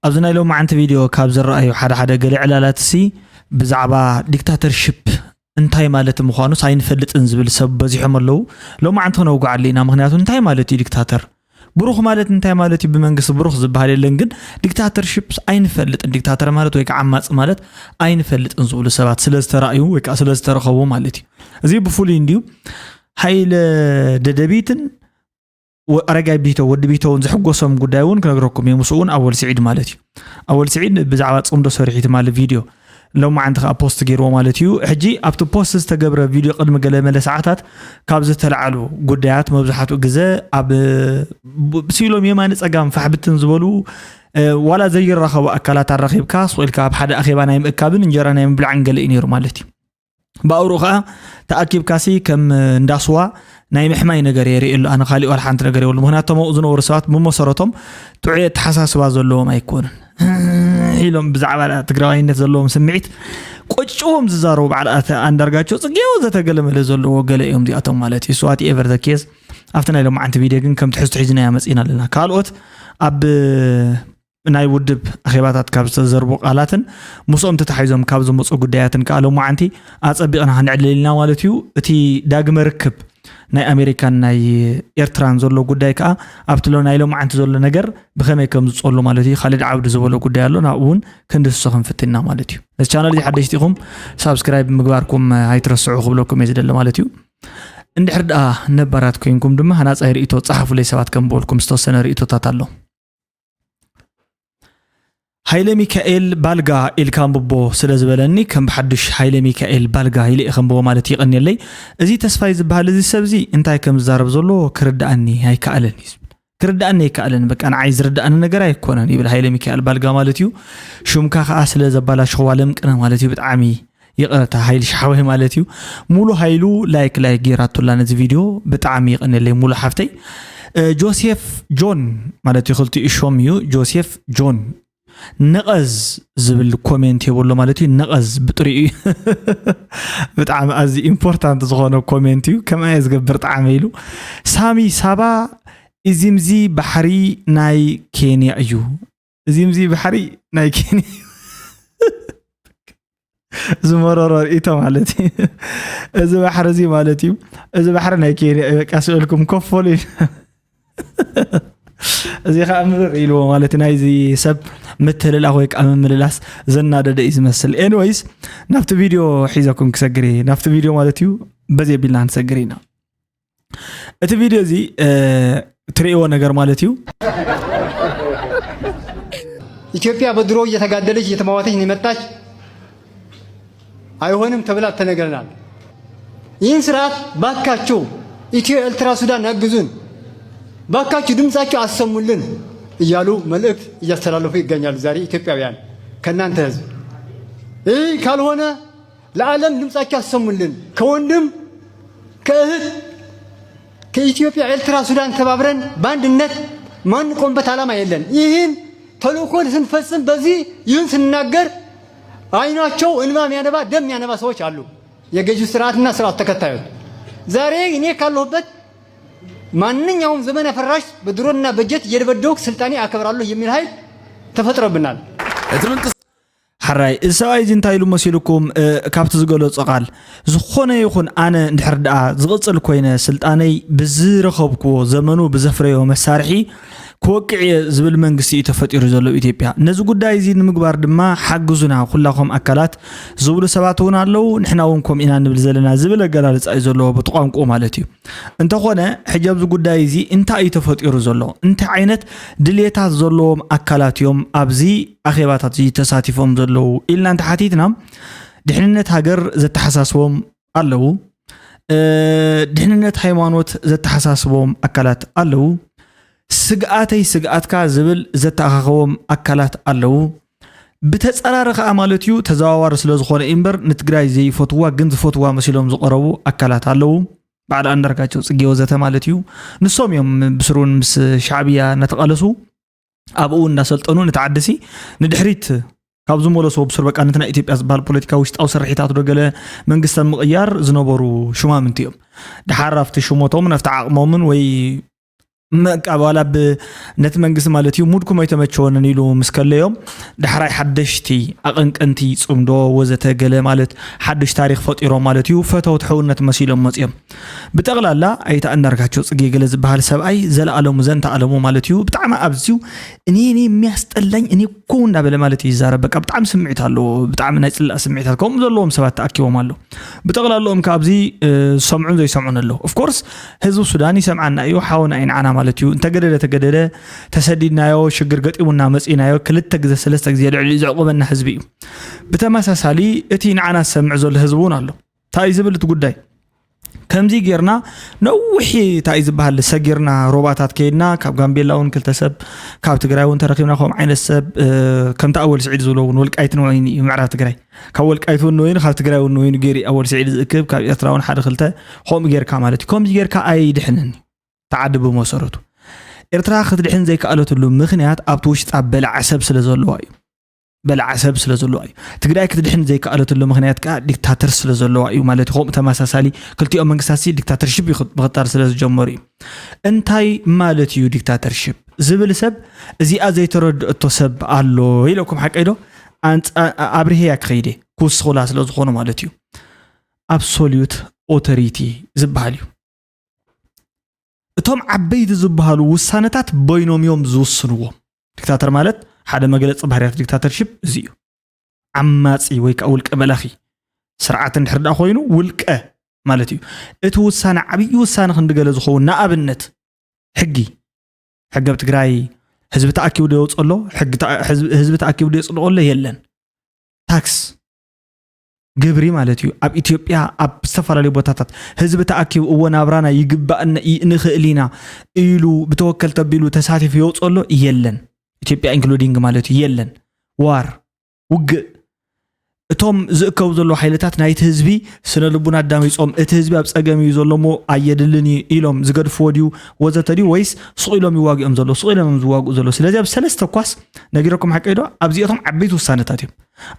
ኣብዚ ናይ ሎማዓንቲ ቪድዮ ካብ ዝረኣዩ ሓደ ሓደ ገለ ዕላላት ሲ ብዛዕባ ዲክታተርሺፕ እንታይ ማለት ምዃኑስ ኣይንፈልጥን ዝብል ሰብ በዚሖም ኣለዉ። ሎማዓንቲ ክነውግዓሉ ኢና። ምኽንያቱ እንታይ ማለት እዩ ዲክታተር? ብሩኽ ማለት እንታይ ማለት እዩ? ብመንግስቲ ብሩኽ ዝበሃል የለን፣ ግን ዲክታተርሺፕ ኣይንፈልጥን። ዲክታተር ማለት ወይ ከዓ ዓማፂ ማለት ኣይንፈልጥን ዝብሉ ሰባት ስለ ዝተራእዩ ወይ ከዓ ስለ ዝተረኸቡ ማለት እዩ። እዚ ብፍሉይ እንዲዩ ሃይለ ደደቢትን ወ- ኣረጋይ ቢቶ ወዲ ቢቶ እውን ዝሕጎሶም ጉዳይ እውን ክነግረኩም እየ። ምስኡ እውን ኣወል ስዒድ ማለት እዩ። ኣወል ስዒድ ብዛዕባ ፅምዶ ሰሪሑ ትማሊ ቪድዮ ሎማዓንቲ ከዓ ፖስት ገይርዎ ማለት እዩ። ሕጂ ኣብቲ ፖስት ዝተገብረ ቪድዮ ቅድሚ ገለ መለ ሰዓታት ካብ ዝተለዓሉ ጉዳያት መብዛሕትኡ ግዘ ኣብ ብ- ሲሎም የማኒ ፀጋም ፋሕብትን ዝበሉ እ፣ ዋላ ዘይራኸቡ ኣካላት ኣራኺብካ ስቕ ኢልካ ኣብ ሓደ ኣኼባ ናይ ምእካብን እንጀራ ናይ ምብላዕን ገለ እዩ ነይሩ ማለት እዩ። ብኣውሩ ከዓ ተኣኪብካሲ ከም እንዳስዋ ናይ ምሕማይ ነገር የርእየሉ። ኣነ ካሊእ ዋላ ሓንቲ ነገር የብሉ። ምክንያቱ እቶም ኣብኡ ዝነበሩ ሰባት ብመሰረቶም ጥዑይ ኣተሓሳስባ ዘለዎም ኣይኮኑን ኢሎም ብዛዕባ ትግራዋይነት ዘለዎም ስምዒት ቆጭዎም ዝዛረቡ በዓል ኣተ- ኣንዳርጋቸው ፅጌ ወዘተ ገለመለ ዘለዎ ገለ እዮም እዚኣቶም ማለት እዩ። So whatever the case ኣብቲ ናይ ሎማዓንቲ ቪድዮ ግን ከም ትሕዝቶ ሒዝናያ መፂና ኣለና። ካልኦት ኣብ ናይ ውድብ ኣኼባታት ካብ ዝተዘርቡ ቃላትን ምስኦም ተታሒዞም ካብ ዝመፁ ጉዳያትን ከዓ ሎማዓንቲ ኣፀቢቕና ክንዕልል ኢና ማለት እዩ። እቲ ዳግመ ርክብ ናይ ኣሜሪካን ናይ ኤርትራን ዘሎ ጉዳይ ከዓ ኣብቲ ሎ- ናይ ሎማዓንቲ ዘሎ ነገር ብኸመይ ከም ዝፀሉ ማለት እዩ ካልድ ዓውዲ ዝበሎ ጉዳይ ኣሎ። ናብኡ እውን ክንድስሶ ክንፍትን ኢና ማለት እዩ። ነዚ ቻናል እዚ ሓደሽቲ ኢኹም ሳብስክራይብ ምግባርኩም ኣይትረስዑ ክብለኩም እየ ዝደሊ ማለት እዩ። እንድሕር ደኣ ነባራት ኮይንኩም ድማ ሃናፃይ ርእይቶ ፀሓፉለይ ሰባት ከም በልኩም ዝተወሰነ ርእይቶታት ኣሎ። ሃይለ ሚካኤል ባልጋ ኢልካ ኣንብቦ ስለ ዝበለኒ ከም ብሓድሽ ሃይለ ሚካኤል ባልጋ ኢለ እየ ከንብቦ ማለት ይቐንየለይ። እዚ ተስፋይ ዝበሃል እዚ ሰብ እዚ እንታይ ከም ዝዛረብ ዘሎ ክርድኣኒ ኣይከኣለን እዩ ዝብል። ክርድኣኒ ኣይከኣለን፣ በቃ ንዓይ ዝርድኣኒ ነገር ኣይኮነን ይብል ሃይለ ሚካኤል ባልጋ ማለት እዩ። ሹምካ ከዓ ስለ ዘባላሽኽዋ ለምቅነ ማለት እዩ። ብጣዕሚ ይቕረታ ሃይልሽ ሓወይ ማለት እዩ። ሙሉ ሃይሉ ላይክ ላይክ ጌራቱላ ነዚ ቪድዮ ብጣዕሚ ይቐንየለይ ሙሉ ሓፍተይ። እ፣ ጆሴፍ ጆን ማለት እዩ፣ ክልቲኡ ሾም እዩ። ጆሴፍ ጆን ነቐዝ ዝብል ኮሜንት የብሎ ማለት እዩ። ነቐዝ ብጥሪኡ እዩ። ብጣዕሚ ኣዝዩ ኢምፖርታንት ዝኾነ ኮሜንት እዩ። ከምኣ እየ ዝገብር ጣዕመ ኢሉ። ሳሚ ሳባ እዚምዚ ባሕሪ ናይ ኬንያ እዩ። እዚምዚ ባሕሪ ናይ ኬንያ እዩ። ዝመረሮ ርእይቶ ማለት እዩ። እዚ ባሕሪ እዚ ማለት እዩ። እዚ ባሕሪ ናይ ኬንያ እዩ። በቃ ስእልኩም ኮፈሉ እዩ። እዚ ከዓ ምርር ኢልዎ ማለት ናይዚ ሰብ ምትልላኽ ወይ ከዓ ምምልላስ ዘናደደ እዩ ዝመስል። ኤኒወይስ ናብቲ ቪድዮ ሒዘኩም ክሰግር እየ። ናብቲ ቪድዮ ማለት እዩ በዚ ኣቢልና ክንሰግር ኢና። እቲ ቪድዮ እዚ እ፣ ትርእይዎ ነገር ማለት እዩ። ኢትዮጵያ በድሮ እየተጋደለች እየተማዋተች ነው የመጣች። አይሆንም ተብላ ተነግረናል። ይህን ስርዓት ባካችሁ ኢትዮ ኤርትራ ሱዳን አግዙን፣ ባካችሁ ድምጻችሁ አሰሙልን እያሉ መልእክት እያስተላለፉ ይገኛሉ። ዛሬ ኢትዮጵያውያን ከእናንተ ህዝብ ይህ ካልሆነ ለዓለም ድምጻችሁ አሰሙልን። ከወንድም ከእህት ከኢትዮጵያ ኤርትራ ሱዳን ተባብረን በአንድነት ማንቆምበት ዓላማ የለን። ይህን ተልእኮ ስንፈጽም በዚህ ይህን ስንናገር አይናቸው እንባ የሚያነባ ደም የሚያነባ ሰዎች አሉ። የገዢው ስርዓትና ስርዓት ተከታዮች ዛሬ እኔ ካለሁበት ማንኛውም ዘመን አፈራሽ በድሮንና በጀት እየደበደብኩ ስልጣኔ አከብራለሁ የሚል ኃይል ተፈጥሮብናል። እቲ ምንቅስ ሓራይ እዚ ሰብኣይ እዚ እንታይ ኢሉ መሲልኩም? እ፣ ካብቲ ዝገለጾ ቃል ዝኾነ ይኹን ኣነ እንድሕር ደኣ ዝቕጽል ኮይነ ስልጣነይ ብዝረኸብክዎ ዘመኑ ብዘፍረዮ መሳርሒ ክወቅዕ እየ ዝብል መንግስቲ እዩ ተፈጢሩ ዘሎ ኣብ ኢትዮጵያ። ነዚ ጉዳይ እዚ ንምግባር ድማ ሓግዙና ኩላኹም ኣካላት ዝብሉ ሰባት እውን ኣለዉ። ንሕና እውን ከምኡ ኢና ንብል ዘለና ዝብል ኣገላልጻ እዩ ዘለዎ በቲ ቋንቋኡ ማለት እዩ። እንተኾነ ሕጂ ኣብዚ ጉዳይ እዚ እንታይ እዩ ተፈጢሩ ዘሎ? እንታይ ዓይነት ድልየታት ዘለዎም ኣካላት እዮም ኣብዚ ኣኼባታት እዚ ተሳቲፎም ዘለዉ ኢልና እንተሓቲትና ድሕንነት ሃገር ዘተሓሳስቦም ኣለዉ። እ፣ ድሕንነት ሃይማኖት ዘተሓሳስቦም ኣካላት ኣለዉ። ስግኣተይ ስግኣትካ ዝብል ዘተኣኻኸቦም ኣካላት ኣለዉ። ብተጸራሪ ከኣ ማለት እዩ ተዘዋዋሪ ስለ ዝኾነ እዩ እምበር ንትግራይ ዘይፈትዋ ግን ዝፈትዋ መሲሎም ዝቐረቡ ኣካላት ኣለዉ። በዓል ኣንዳርጋቸው ጽጌ ወዘተ ማለት እዩ። ንሶም እዮም ብስሩን ምስ ሻዕብያ እናተቓለሱ ኣብኡ እንዳሰልጠኑ ነቲ ዓዲ ሲ ንድሕሪት ካብ ዝመለስዎ ብሱር በቃ ነቲ ናይ ኢትዮጵያ ዝበሃል ፖለቲካ ውሽጣዊ ስርሒታት ዶ ገለ መንግስቲ ኣብ ምቕያር ዝነበሩ ሹማምንቲ እዮም። ድሓር ኣብቲ ሽሞቶምን ኣብቲ ዓቕሞምን ወይ መቃ ዋላ ብ ነቲ መንግስቲ ማለት እዩ ሙድኩም ኣይተመቸወንን ኢሉ ምስ ከለዮም፣ ዳሕራይ ሓደሽቲ ኣቐንቀንቲ ጽምዶ ወዘተ ገለ ማለት ሓድሽ ታሪኽ ፈጢሮም ማለት እዩ ፈተውቲ ሕውነት መሲሎም መጽዮም። ብጠቕላላ ኣይተ ኣንዳርጋቸው ጽጌ ገለ ዝበሃል ሰብኣይ ዘለኣለሙ ዘንተ ኣለሙ ማለት እዩ። ብጣዕሚ ኣብዝዩ እኔ እኔ የሚያስጠላኝ እኔ እኮ እንዳበለ ማለት እዩ ይዛረብ። በቃ ብጣዕሚ ስምዒት ኣለዎ፣ ብጣዕሚ ናይ ጽላእ ስምዒታት ከምኡ ዘለዎም ሰባት ተኣኪቦም ኣለዉ። ብጠቕላላኦም ከ ኣብዚ ዝሰምዑን ዘይሰምዑን ኣለዉ። ኦፍኮርስ ህዝቢ ሱዳን ይሰምዓና እዩ፣ ሓውና እዩ ንዓና ማለት እዩ። እንተገደደ ተገደደ ተሰዲድናዮ ሽግር ገጢሙና መጺናዮ ክልተ ግዜ ሰለስተ ግዜ ልዕሊ ዘዕቆበና ህዝቢ እዩ። ብተመሳሳሊ እቲ ንዓና ዝሰምዕ ዘሎ ህዝቢ እውን ኣሎ። እንታይ እዩ ዝብል እቲ ጉዳይ? ከምዚ ጌርና ነዊሕ እንታይ እዩ ዝበሃል ሰጊርና ሮባታት ከይድና ካብ ጋምቤላ እውን ክልተ ሰብ ካብ ትግራይ እውን ተረኪብና ከምኡ ዓይነት ሰብ ከምቲ ኣወል ስዒድ ዝብሎ እውን ወልቃይት ንወይኒ እዩ ምዕራብ ትግራይ ካብ ወልቃይት እውን ንወይኒ ካብ ትግራይ እውን ንወይኒ ገይሩ ኣወል ስዒድ ዝእክብ ካብ ኤርትራ እውን ሓደ ክልተ ከምኡ ጌርካ ማለት እዩ። ከምዚ ጌርካ ኣይድሕንን ተዓዲ ብመሰረቱ ኤርትራ ክትድሕን ዘይከኣለትሉ ምክንያት ኣብቲ ውሽጣ በላዓ ሰብ ስለ ዘለዋ እዩ። በላዓ ሰብ ስለ ዘለዋ እዩ። ትግራይ ክትድሕን ዘይከኣለትሉ ምክንያት ከዓ ዲክታተር ስለ ዘለዋ እዩ ማለት እዩ። ከምኡ ተመሳሳሊ ክልቲኦም መንግስታት ሲ ዲክታተርሽፕ ይኽ- ምኽታል ስለ ዝጀመሩ እዩ። እንታይ ማለት እዩ ዲክታተርሽፕ ዝብል ሰብ እዚኣ ዘይተረድእቶ ሰብ ኣሎ ኢለኩም ሓቀይ ዶ ኣንፃ- ኣብርሄያ ክኸይደ ክውስኹላ ስለ ዝኾኑ ማለት እዩ። ኣብሶሉት ኦቶሪቲ ዝበሃል እዩ። እቶም ዓበይቲ ዝበሃሉ ውሳነታት በይኖም እዮም ዝውስንዎም። ዲክታተር ማለት ሓደ መግለፂ ባህርያት ዲክታተርሽፕ እዚ እዩ። ዓማፂ ወይ ከዓ ውልቀ መላኺ ስርዓት እንድሕር ደኣ ኮይኑ ውልቀ ማለት እዩ። እቲ ውሳነ ዓብዪ ውሳነ ክንዲ ገለ ዝኸውን ንኣብነት ሕጊ ሕገ ኣብ ትግራይ ህዝቢ ተኣኪቡ ዶ የውፅእ ኣሎ? ሕጊ ተኣ- ህዝቢ ህዝቢ ተኣኪቡ ዶ የፅድቆ ኣሎ? የለን። ታክስ ግብሪ ማለት እዩ። ኣብ ኢትዮጵያ ኣብ ዝተፈላለዩ ቦታታት ህዝቢ ተኣኪቡ እዎ ናብራና ይግባእና ይ- ንኽእል ኢና ኢሉ ብተወከልቲ ኣቢሉ ተሳቲፉ የውፅእ ኣሎ? የለን። ኢትዮጵያ ኢንክሉዲንግ ማለት እዩ የለን። ዋር ውግእ እቶም ዝእከቡ ዘለዉ ሓይልታት ናይቲ ህዝቢ ስነ ልቡና ኣዳሚፆም እቲ ህዝቢ ኣብ ፀገም እዩ ዘሎ እሞ ኣየድልን እዩ ኢሎም ዝገድፍዎ ድዩ ወዘተ ድዩ ወይስ ስቕ ኢሎም ይዋግኦም ዘለዉ ስቕ ኢሎም እዮም ዝዋግኡ ዘለዉ። ስለዚ ኣብ ሰለስተ ኳስ ነጊረኩም ሓቀይ ዶ ኣብዚኣቶም ዓበይቲ ውሳነታት እዮም።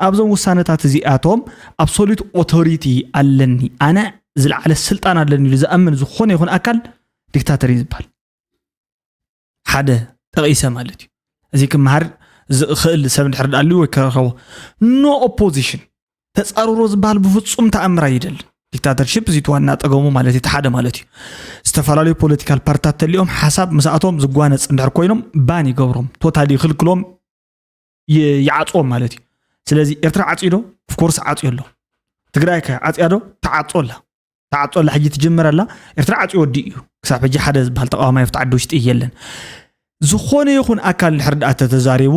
ኣብዞም ውሳነታት እዚኣቶም ኣብሶሉት ኦቶሪቲ ኣለኒ ኣነ ዝለዓለ ስልጣን ኣለኒ ኢሉ ዝኣምን ዝኾነ ይኹን ኣካል ዲክታተር እዩ ዝበሃል። ሓደ ጠቒሰ ማለት እዩ። እዚ ክመሃር ዝኽእል ሰብ እንድሕር ደኣ ኣልዩ ወይ ከረኸቦ ኖ ኦፖዚሽን ተጻርሮ ዝበሃል ብፍጹም ተኣምር ኣይደልን። ዲክታተርሺፕ እዚ እቲ ዋና ጠገሙ ማለት እዩ፣ እቲ ሓደ ማለት እዩ። ዝተፈላለዩ ፖለቲካል ፓርትታት ተሊኦም ሓሳብ ምስኣቶም ዝጓነጽ እንድሕር ኮይኖም ባን ይገብሮም፣ ቶታሊ ይኽልክሎም፣ ይ- ይዓጽዎም ማለት እዩ። ስለዚ ኤርትራ ዓጽዩ ዶ? ኦፍኮርስ ዓጽዩ ኣሎ። ትግራይ ከ ዓጽያ ዶ? ተዓጾ ኣላ። ተዓጾ ኣላ ሕጂ ትጅምር ኣላ። ኤርትራ ዓጽዩ ወዲኡ እዩ። ክሳብ ሕጂ ሓደ ዝበሃል ተቃዋማይ ኣብቲ ዓዲ ውሽጢ የለን። ዝኾነ ይኹን ኣካል እንድሕር ደኣ ተተዛሪቡ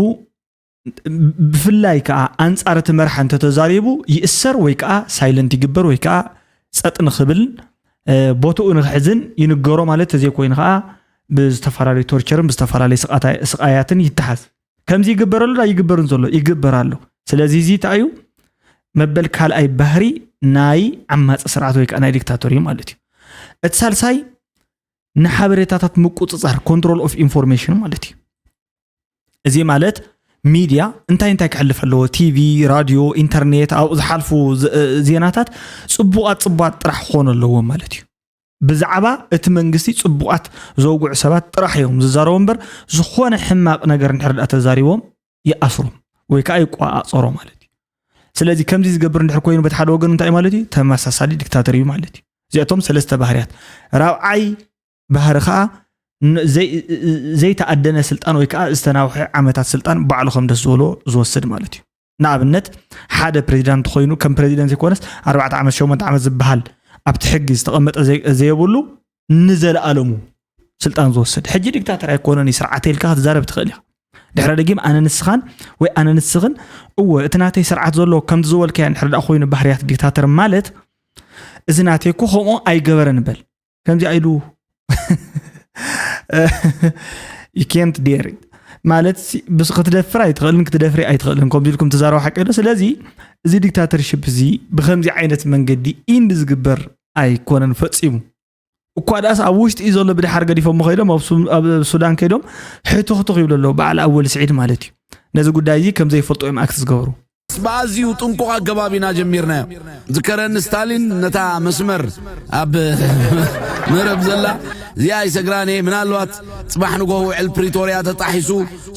ብፍላይ ከዓ ኣንጻር እቲ መርሓ እንተተዛሪቡ ይእሰር ወይ ከዓ ሳይለንት ይግበር ወይ ከዓ ጸጥ ንኽብል ቦትኡ ንክሕዝን ይንገሮ ማለት ተዘይኮይኑ ከዓ ብዝተፈላለዩ ቶርቸርን ብዝተፈላለዩ ስቓያትን ይተሓዝ። ከምዚ ይግበረሉ ዳ ይግበርን ዘሎ ይግበር ኣሎ። ስለዚ እዚ እንታይ እዩ መበል ካልኣይ ባህሪ ናይ ዓማፂ ስርዓት ወይ ከዓ ናይ ዲክታቶር እዩ ማለት እዩ። እቲ ሳልሳይ ንሓበሬታታት ምቁፅፃር ኮንትሮል ኦፍ ኢንፎርሜሽን ማለት እዩ። እዚ ማለት ሚድያ እንታይ እንታይ ክሕልፍ ኣለዎ፣ ቲቪ፣ ራድዮ፣ ኢንተርኔት ኣብኡ ዝሓልፉ ዜናታት ፅቡቓት ፅቡቓት ጥራሕ ክኾኑ ኣለዎም ማለት እዩ። ብዛዕባ እቲ መንግስቲ ፅቡቓት ዘውግዑ ሰባት ጥራሕ እዮም ዝዛረቡ እምበር ዝኾነ ሕማቕ ነገር እንድሕር ደኣ ተዛሪቦም ይኣስሮም ወይ ከዓ ይቆፃፀሮ ማለት እዩ። ስለዚ ከምዚ ዝገብር እንድሕር ኮይኑ በቲ ሓደ ወገን እንታይ ማለት እዩ ተመሳሳሊ ዲክታተር እዩ ማለት እዩ። እዚኣቶም ሰለስተ ባህርያት። ራብዓይ ባህሪ ከዓ ዘይተኣደነ ስልጣን ወይ ከዓ ዝተናውሐ ዓመታት ስልጣን ባዕሉ ከም ደስ ዝበሎ ዝወስድ ማለት እዩ። ንኣብነት ሓደ ፕሬዚዳንት ኮይኑ ከም ፕሬዚደንት ዘይኮነስ ኣርባዕተ ዓመት ሸሞንተ ዓመት ዝበሃል ኣብቲ ሕጊ ዝተቐመጠ ዘየብሉ ንዘለኣለሙ ስልጣን ዝወስድ ሕጂ ዲክታተር ኣይኮነን እዩ ስርዓተ ኢልካ ክትዛረብ ትኽእል ኢኻ። ድሕረ ደጊም ኣነ ንስኻን ወይ ኣነ ንስኽን እወ እቲ ናተይ ስርዓት ዘሎ ከምቲ ዝበልካዮ እንድሕር ደኣ ኮይኑ ባህርያት ዲክታተር ማለት እዚ ናተይ እኮ ከምኡ ኣይገበረን በል ከምዚ ኣይሉ you can't dare ማለት ክትደፍር ኣይትኽእልን ክትደፍሪ ኣይትኽእልን ከምዚ ኢልኩም ትዛረቡ ሓቂ ዶ? ስለዚ እዚ ዲክታተርሽፕ እዚ ብከምዚ ዓይነት መንገዲ ኢንድ ዝግበር ኣይኮነን ፈፂሙ። እኳ ደኣስ ኣብ ውሽጢ እዩ ዘሎ ብድሓር ገዲፎሞ ከይዶም ኣብ ሱዳን ከይዶም ሕትኽትኽ ይብሉ ኣለዉ በዓል ኣወል ስዒድ ማለት እዩ። ነዚ ጉዳይ እዚ ከም ዘይፈልጦ እዮም ኣክት ዝገብሩ። ብኣዝዩ ጥንቁቕ ኣገባብ ኢና ጀሚርናዮ። ዝከረኒ ስታሊን ነታ መስመር ኣብ መረብ ዘላ እዚኣ ኣይሰግራን እየ። ምናልባት ጽባሕ ንጎ ውዕል ፕሪቶርያ ተጣሒሱ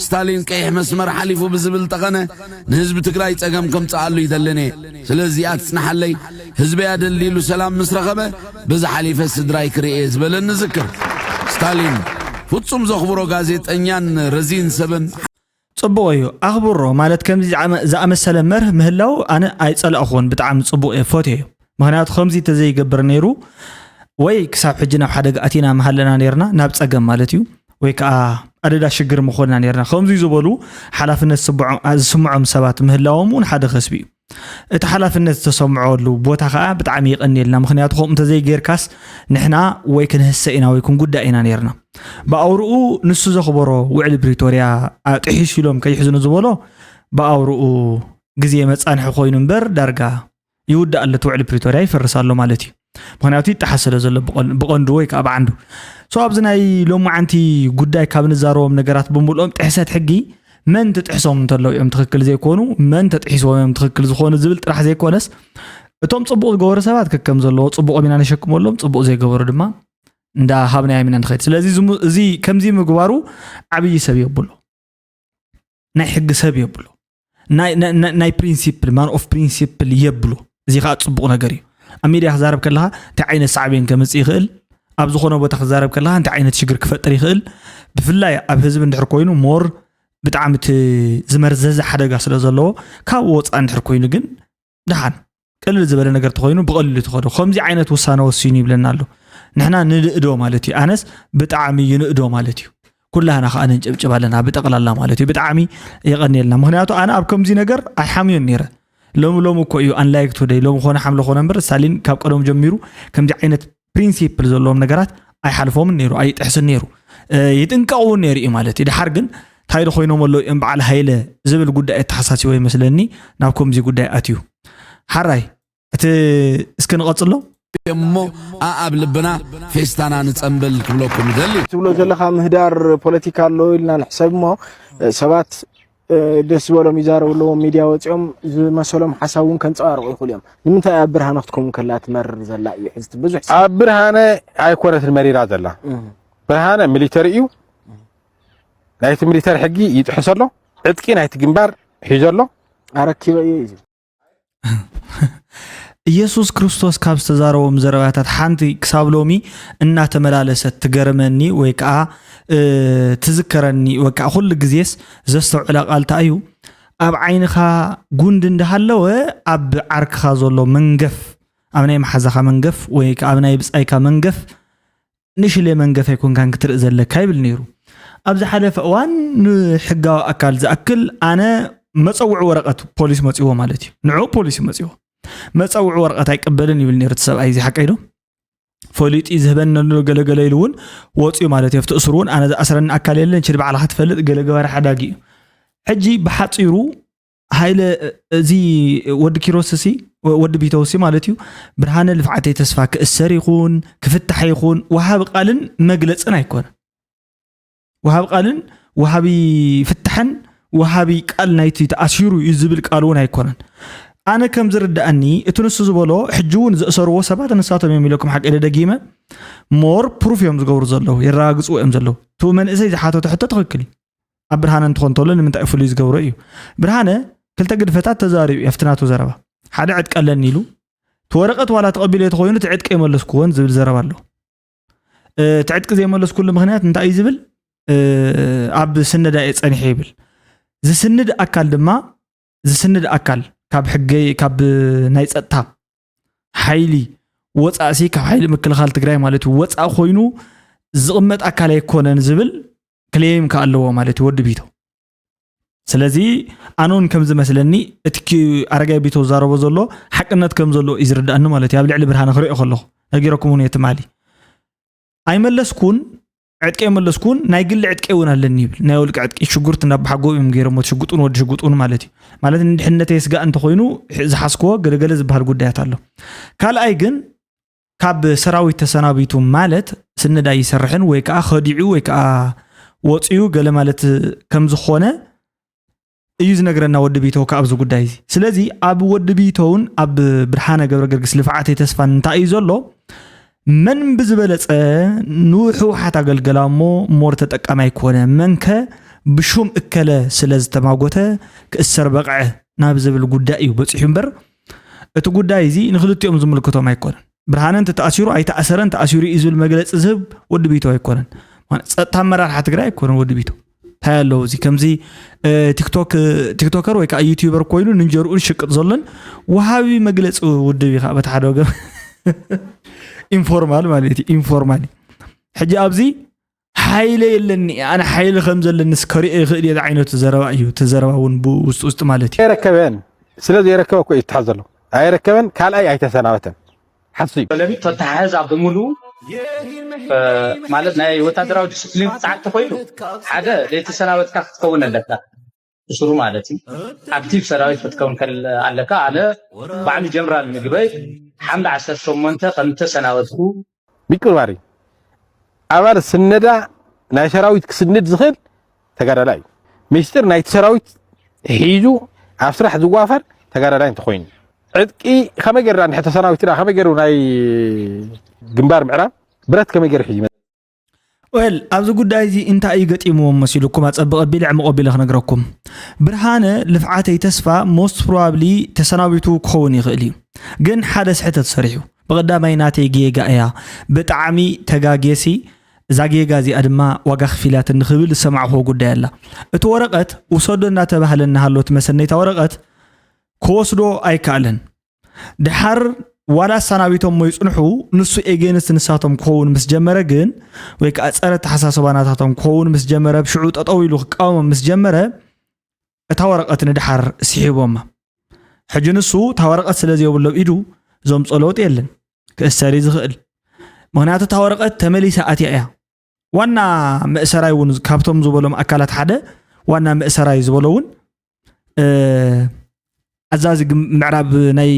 ስታሊን ቀይሕ መስመር ሓሊፉ ብዝብል ጠቐነ ንህዝቢ ትግራይ ጸገም ከምጽኣሉ ይደልን እየ። ስለዚ እዚኣ ትጽናሓለይ። ህዝበይ ኣደሊሉ ሰላም ምስ ረኸበ በዚ ሓሊፈ ስድራይ ክርኢ እየ ዝበለኒ ዝክር። ስታሊን ፍጹም ዘኽብሮ ጋዜጠኛን ረዚን ሰብን። ጽቡቕ እዩ ኣኽብሮ ማለት ከምዚ ዝኣመ- ዝኣመሰለ መርህ ምህላው ኣነ ኣይጸላእኹዎን፣ ብጣዕሚ ጽቡቕ እየ፣ ፈትየዮ። ምኽንያቱ ከምዚ ተዘይገብር ነይሩ ወይ ክሳብ ሕጂ ናብ ሓደጋ ኣቲና ምሃለና ነይርና፣ ናብ ጸገም ማለት እዩ፣ ወይ ከዓ ኣደዳ ሽግር ምኾንና ነይርና። ከምዚ ዝበሉ ሓላፍነት ዝስምዖ- ዝስምዖም ሰባት ምህላዎም እውን ሓደ ከስቢ እዩ። እቲ ሓላፍነት ዝተሰምዐሉ ቦታ ከዓ ብጣዕሚ የቐንየልና። ምኽንያቱ ከምኡ እንተዘይጌርካስ ንሕና ወይ ክንህሰ ኢና ወይ ክንጉዳእ ኢና ነይርና። ብኣውርኡ ንሱ ዘኽበሮ ውዕሊ ፕሪቶርያ ጥሒሱ ኢሎም ከይሕዝኑ ዝበሎ ብኣውርኡ ግዜ መጻንሒ ኮይኑ እምበር ዳርጋ ይውዳእ ኣሎ፣ እቲ ውዕሊ ፕሪቶርያ ይፈርስ ኣሎ ማለት እዩ። ምኽንያቱ ይጠሓስ ስለ ዘሎ ብቐን- ብቐንዱ ወይ ከዓ ብዓንዱ። So ኣብዚ ናይ ሎማዓንቲ ጉዳይ ካብ ንዛረቦም ነገራት ብምልኦም ጥሕሰት ሕጊ መን ትጥሕሶም እንተለዉ እዮም ትኽክል ዘይኮኑ፣ መን ተጥሒስዎም እዮም ትኽክል ዝኾኑ ዝብል ጥራሕ ዘይኮነስ እቶም ፅቡቕ ዝገበሩ ሰባት ከከም ዘለዎ ፅቡቕ ኢና ነሸክመሎም፣ ፅቡቕ ዘይገበሩ ድማ እንዳ ሃብናዮም ኢና ንኸይድ። ስለዚ እዚ ሙ- እዚ ከምዚ ምግባሩ ዓብዪ ሰብ የብሎ፣ ናይ ሕጊ ሰብ የብሎ፣ ናይ- ናይ- ናይ- ናይ ፕሪንሲፕል ማን ኦፍ ፕሪንሲፕል የብሎ። እዚ ከዓ ፅቡቕ ነገር እዩ። ኣብ ሚድያ ክዛረብ ከለካ እንታይ ዓይነት ሳዕቤን ከምፅእ ይኽእል፣ ኣብ ዝኾነ ቦታ ክዛረብ ከለካ እንታይ ዓይነት ሽግር ክፈጥር ይኽእል፣ ብፍላይ ኣብ ህዝቢ እንድሕር ኮይኑ ሞር ብጣዕሚ እቲ ዝመርዘዘ ሓደጋ ስለ ዘለዎ ካብ ወፃኢ እንድሕር ኮይኑ ግን ደሓን ቅልል ዝበለ ነገር ተኾይኑ ብቐሊሉ ትኸዶ። ከምዚ ዓይነት ውሳነ ወሲኑ ይብለና ኣሎ። ንሕና ንንእዶ ማለት እዩ። ኣነስ ብጣዕሚ ይንእዶ ማለት እዩ። ኩላህና ከዓ ነንጨብጭብ ኣለና ብጠቕላላ ማለት እዩ። ብጣዕሚ የቐንየልና። ምኽንያቱ ኣነ ኣብ ከምዚ ነገር ኣይሓምዮን ነይረ። ሎሚ ሎሚ እኮ እዩ ኣንላይክ ቱደይ ሎሚ ኮነ ሓምለ ኮነ እምበር ስታሊን ካብ ቀደም ጀሚሩ ከምዚ ዓይነት ፕሪንሲፕል ዘለዎም ነገራት ኣይሓልፎምን ነይሩ፣ ኣይጥሕስን ነይሩ፣ እ፣ ይጥንቀቕ እውን ነይሩ እዩ ማለት እዩ። ድሓር ግን እንታይ ዶ ኮይኖም ኣለዉ እዮም በዓል ሃይለ ዝብል ጉዳይ ኣተሓሳሲቦ ይመስለኒ ናብ ከምዚ ጉዳይ ኣትዩ። ሓራይ እቲ እስኪ ንቐጽሎ። እሞ ኣኣብ ልብና ፌስታና ንጸንብል ክብለኩም ይደሊ። ትብሎ ዘለካ ምህዳር ፖለቲካ ኣሎ ኢልና ንሕሰብ እሞ ሰባት ደስ ዝበሎም ይዛረቡ ኣለዎም ሚድያ ወፂኦም ዝመሰሎም ሓሳብ እውን ከንፀባርቁ ይኽእሉ እዮም። ንምንታይ ኣብ ብርሃነ ክትከውን ከላ ትመርር ዘላ እዩ ሕዝቲ ብዙሕ ሰብ ኣብ ብርሃነ ኣይኮነትን መሪራ ዘላ። ብርሃነ ሚሊተሪ እዩ። ናይቲ ሚሊተሪ ሕጊ ይጥሕስ ኣሎ። ዕጥቂ ናይቲ ግንባር ሒዞ ኣሎ። ኣረኪበ እየ እዩ ዝብል። ኢየሱስ ክርስቶስ ካብ ዝተዛረቦም ዘረባታት ሓንቲ ክሳብ ሎሚ እናተመላለሰት ትገርመኒ ወይ ከዓ ትዝከረኒ ወይ ከዓ ኩሉ ግዜስ ዘስተውዕላ ቃል እንታይ እዩ? ኣብ ዓይንኻ ጉንዲ እንዳሃለወ ኣብ ዓርክኻ ዘሎ መንገፍ ኣብ ናይ መሓዛኻ መንገፍ ወይ ከዓ ኣብ ናይ ብፃይካ መንገፍ ንሽለ መንገፍ ኣይኮንካን ክትርኢ ዘለካ ይብል ነይሩ። ኣብ ዝሓለፈ እዋን ንሕጋዊ ኣካል ዝኣክል ኣነ መፀውዒ ወረቐት ፖሊስ መፅዎ ማለት እዩ። ንዑ ፖሊስ እዩ መፅዎ። መፀውዒ ወረቐት ኣይቅበልን ይብል ነይሩ እቲ ሰብኣይ እዚ ሓቀይ ዶ? ፈሊጡ እዩ ዝህበኒ ኣሎ ገለገለ ኢሉ እውን ወፅዩ ማለት እዩ። ኣብቲ እስሩ እውን ኣነ ዝኣስረኒ ኣካል የለን ችድ ባዕልኻ ትፈልጥ ገለ ገባሪ ሓዳጊ እዩ። ሕጂ ብሓፂሩ ሃይለ እዚ ወዲ ኪሮስ ሲ ወዲ ቢተው ሲ ማለት እዩ። ብርሃነ ልፍዓተይ ተስፋ ክእሰር ይኹን ክፍታሕ ይኹን ወሃቢ ቃልን መግለፅን ኣይኮነን። ወሃቢ ቃልን ወሃቢ ፍታሕን ወሃቢ ቃል ናይቲ ተኣሲሩ እዩ ዝብል ቃል እውን ኣይኮነን። ኣነ ከም ዝርዳእኒ እቲ ንሱ ዝበሎ ሕጂ እውን ዘእሰርዎ ሰባት ንሳቶም እዮም ኢለኩም ሓቂ ደደጊመ ሞር ፕሩፍ እዮም ዝገብሩ ዘለዉ የረጋግፅዎ እዮም ዘለዉ። እቲ መንእሰይ ዝሓተቶ ሕቶ ትኽክል እዩ። ኣብ ብርሃነ እንትኾን ተሎ ንምንታይ ፍሉይ ዝገብሮ እዩ? ብርሃነ ክልተ ግድፈታት ተዛሪቡ እዩ ኣብቲ ናቱ ዘረባ። ሓደ ዕጥቂ ኣለኒ ኢሉ እቲ ወረቐት ዋላ ተቐቢለ ተኾይኑ እቲ ዕጥቂ የመለስኩዎን ዝብል ዘረባ ኣሎ። እቲ ዕጥቂ ዘይመለስኩሉ ምክንያት እንታይ እዩ ዝብል ኣብ ስነዳ እየ ፀኒሐ ይብል። ዝስንድ ኣካል ድማ ዝስንድ ኣካል ካብ ሕገ ካብ ናይ ፀጥታ ሓይሊ ወፃእሲ ካብ ሓይሊ ምክልኻል ትግራይ ማለት እዩ ወፃእ ኮይኑ ዝቕመጥ ኣካል ኣይኮነን ዝብል ክሌም ከ ኣለዎ ማለት እዩ ወዲ ቢቶ። ስለዚ ኣነ እውን ከም ዝመስለኒ እቲ ኣረጋይ ቢቶ ዝዛረቦ ዘሎ ሓቅነት ከም ዘሎ እዩ ዝርዳእኒ ማለት እዩ። ኣብ ልዕሊ ብርሃነ ክሪኦ ከለኹ ነጊረኩም እውን እየ ትማሊ ኣይመለስኩን ዕጥቂ ኣይመለስኩን ናይ ግሊ ዕጥቂ እውን ኣለኒ ይብል። ናይ ውልቂ ዕጥቂ ሽጉርቲ እንዳባሓጎ እዮም ገይሮሞ ሽጉጡን ወዲ ሽጉጡን ማለት እዩ። ማለት ንድሕነተይ ስጋእ እንተኮይኑ ዝሓዝክዎ ገለገለ ዝበሃል ጉዳያት ኣሎ። ካልኣይ ግን ካብ ሰራዊት ተሰናቢቱ ማለት ስንዳ ይሰርሕን ወይ ከዓ ከዲዑ ወይ ከዓ ወፅዩ ገለ ማለት ከም ዝኾነ እዩ ዝነግረና ወዲ ቢተው ከኣብዚ ጉዳይ እዚ። ስለዚ ኣብ ወዲ ቢተውን ኣብ ብርሃነ ገብረ ገርግስ ልፍዓተይ ተስፋን እንታይ እዩ ዘሎ? መን ብዝበለጸ ንህወሓት ኣገልገላ እሞ ሞር ተጠቃማይ ኮነ፣ መንከ ብሹም እከለ ስለ ዝተማጎተ ክእሰር በቕዐ ናብ ዝብል ጉዳይ እዩ በጺሑ እምበር፣ እቲ ጉዳይ እዚ ንክልቲኦም ዝምልክቶም ኣይኮነን። ብርሃነ እንተ ተኣሲሩ ኣይተኣሰረን፣ ተኣሲሩ እዩ ዝብል መግለጺ ዝህብ ወዲ ቢቶ ኣይኮነን። ማለት ጸጥታ ኣመራርሓ ትግራይ ኣይኮነን ወዲ ቢቶ። እንታይ ኣለዎ እዚ ከምዚ ቲክቶክ ቲክቶከር ወይ ከዓ ዩቲዩበር ኮይኑ ንንጀርኡ ዝሽቅጥ ዘሎን ወሃቢ መግለፂ ውድብ እዩ ከዓ በቲ ሓደ ወገን ኢንፎርማል ማለት እዩ። ኢንፎርማል ሕጂ ኣብዚ ሓይለ የለኒ፣ ኣነ ሓይሊ ከም ዘለኒ ከሪኦ ይኽእል እየ ዝዓይነቱ ዘረባ እዩ። እቲ ዘረባ እውን ብውስጥ ውስጥ ማለት እዩ። ኣይረከበን። ስለ ዘይረከበ እኮ እዩ ዝትሓዝ ዘሎ። ኣይረከበን። ካልኣይ ኣይተሰናበተን። ሓሱ እዩ። ለሚት ተተሓሕዝ ኣብ ብምሉ ማለት ናይ ወታደራዊ ዲስፕሊን ክትዓት ተኮይኑ ሓደ ዘይተሰናበትካ ክትከውን ኣለካ። እሱሩ ማለት እዩ። ኣክቲቭ ሰራዊት ክትከውን ከል ኣለካ። ኣነ ባዕሉ ጀነራል ምግበይ ሓምለ ዓሰርተ ሸሞንተ ከም ተሰናበትኩ ሚቅርባሪ ኣባል ስነዳ ናይ ሰራዊት ክስንድ ዝኽእል ተጋዳላይ እዩ። ሚስጥር ናይቲ ሰራዊት ሒዙ ኣብ ስራሕ ዝዋፈር ተጋዳላይ እንተኮይኑ ዕጥቂ ከመይ ገይርና እንድሕር ተሰናዊትና ከመይ ገይሩ ናይ ግንባር ምዕራብ ብረት ከመይ ገይሩ ሒዙ ይመጽእ? ወል ኣብዚ ጉዳይ እዚ እንታይ እዩ ገጢምዎም መሲሉኩም? ኣጸብቕ ኣቢለ ዕምቕ ኣቢለ ክነግረኩም። ብርሃነ ልፍዓተይ ተስፋ most probably ተሰናቢቱ ክኸውን ይኽእል እዩ፣ ግን ሓደ ስሕተት ሰሪሑ። ብቐዳማይ ናተይ ጌጋ እያ፣ ብጣዕሚ ተጋግየሲ እዛ ጌጋ እዚኣ ድማ ዋጋ ከፊላትኒ ክብል ዝሰማዕኹዎ ጉዳይ ኣላ። እቲ ወረቐት ውሰዶ እናተባህለ እናሃሎ እቲ መሰነይታ ወረቐት ክወስዶ ኣይከኣለን። ድሓር ዋላ ኣሰናቢቶም እሞ ይጽንሑ፣ ንሱ ኤጌንስት ንሳቶም ክኸውን ምስ ጀመረ ግን ወይ ከዓ ጸረ ኣተሓሳስባ ናታቶም ክኸውን ምስ ጀመረ፣ ብሽዑ ጠጠው ኢሉ ክቃወሞም ምስ ጀመረ እታ ወረቐት ንድሓር ስሒቦማ። ሕጂ ንሱ እታ ወረቐት ስለ ዘየብሎ ኣብ ኢዱ ዘምጾ ለውጢ የለን ክእሰር እዩ ዝኽእል። ምኽንያቱ እታ ወረቐት ተመሊሳ ኣትያ እያ። ዋና መእሰራይ እውን ካብቶም ዝበሎም ኣካላት ሓደ ዋና መእሰራይ ዝበሎ እውን ኣዛዚ ምዕራብ ናይ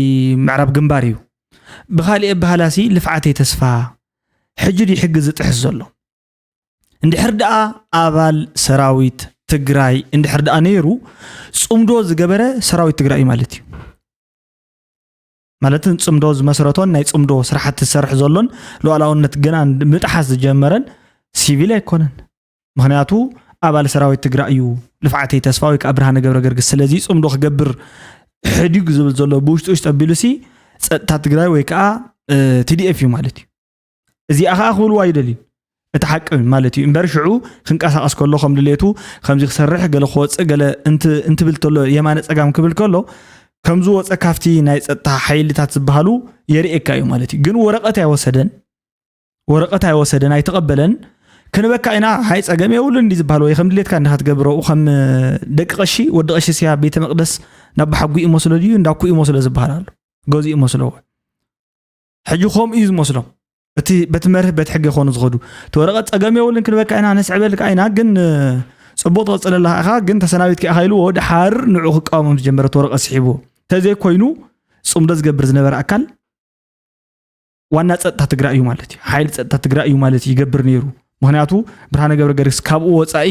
ምዕራብ ግንባር እዩ። ብካሊእ ኣበሃላሲ ልፍዓተይ ተስፋ ሕጂ ድዩ ሕጊ ዝጥሕስ ዘሎ? እንድሕር ደኣ ኣባል ሰራዊት ትግራይ እንድሕር ደኣ ነይሩ ፅምዶ ዝገበረ ሰራዊት ትግራይ እዩ ማለት እዩ። ማለትን ፅምዶ ዝመስረቶን ናይ ፅምዶ ስራሕቲ ዝሰርሕ ዘሎን ሉዓላውነት ገና ምጥሓስ ዝጀመረን ሲቪል ኣይኮነን። ምክንያቱ ኣባል ሰራዊት ትግራይ እዩ ልፍዓተይ ተስፋ ወይ ከዓ ብርሃነ ገብረ ገርግስ። ስለዚ ፅምዶ ክገብር ሕዲግ ዝብል ዘሎ ብውሽጢ ውሽጢ ኣቢሉሲ ፀጥታ ትግራይ ወይ ከዓ ቲዲኤፍ እዩ ማለት እዩ። እዚኣ ከዓ ክብልዋ ይደልዩ እቲ ሓቂ ማለት እዩ። እምበር ሽዑ ክንቀሳቀስ ከሎ ከም ድሌቱ ከምዚ ክሰርሕ ገለ ክወፅእ ገለ እንትብል ተሎ የማነ ፀጋም ክብል ከሎ ከምዚ ወፀ ካብቲ ናይ ፀጥታ ሓይልታት ዝበሃሉ የርእየካ እዩ ማለት እዩ። ግን ወረቀት ኣይወሰደን፣ ወረቀት ኣይወሰደን ኣይተቀበለን። ክንበካ ኢና ሓይ ፀገም የብሉን እንዲ ዝበሃል ወይ ከም ድሌትካ እንዲካ ትገብሮ ከም ደቂ ቀሺ ወዲ ቀሺ ስያ ቤተ መቅደስ ናብ ሓጉ ይመስሎ ድዩ እንዳኩ ይመስሎ ዝበሃል ኣሎ ገዙ ይመስሎ ሕጂ ከምኡ እዩ ዝመስሎም። እቲ በቲ መርህ በቲ ሕጊ ይኾኑ ዝኸዱ እቲ ወረቐት ፀገም የብሉን ክንበካ ኢና ነስዕበልካ ኢና ግን ፅቡቅ ትቐፅለላ ኢኻ ግን ተሰናቢትካ ኢኻ ኢልዎ ድሓር ንዑ ክቃወሞም ዝጀመረ እቲ ወረቐት ስሒብዎ። እንተዘይኮይኑ ፅምዶ ዝገብር ዝነበረ ኣካል ዋና ፀጥታ ትግራይ እዩ ማለት እዩ። ሓይሊ ፀጥታ ትግራይ እዩ ማለት እዩ ይገብር ነይሩ። ምክንያቱ ብርሃነ ገብረ ገርግስ ካብኡ ወፃኢ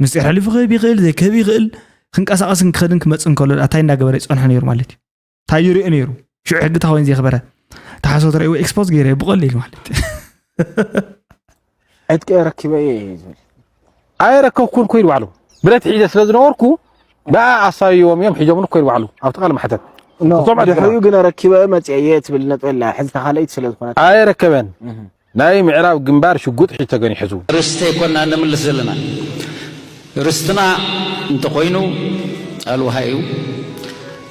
ምስጢር ሕሊፉ ክህብ ይኽእል ዘይክህብ ይኽእል ክንቀሳቀስን ክኸድን ክመፅእ እንከሎ እንታይ እንዳገበረ ይፀንሖ ነይሩ ማለት እዩ። እንታይ ይሪኦ ነይሩ? ሽዑ ሕጊ ተኻወይን ዘይኽበረ ተሓሶት ረእይዎ ኤክስፖዝ ገይረ ብቐሊል ማለት ዕጥቂ ረኪበ እየ ዝብል ኣይረከብኩን ኮይኑ ባዕሉ ብረት ሒዘ ስለ ዝነበርኩ ብኣ ኣሳብዎም እዮም ሒዞምኒ ኮይኑ ባዕሉ ኣብቲ ቃል ማሕተት እቶም ዕጥቂ ድሕሪኡ ግን ረኪበ መፅአ እየ ትብል ነጥበላ ሕዚ ተኻለይት ስለ ዝኾነት ኣይረከበን ናይ ምዕራብ ግንባር ሽጉጥ ሒዙ ተገኒሑ ህዝቡ። ርስቲ ኣይኮና ንምልስ ዘለና። ርስትና እንተኾይኑ ኣልውሃ እዩ።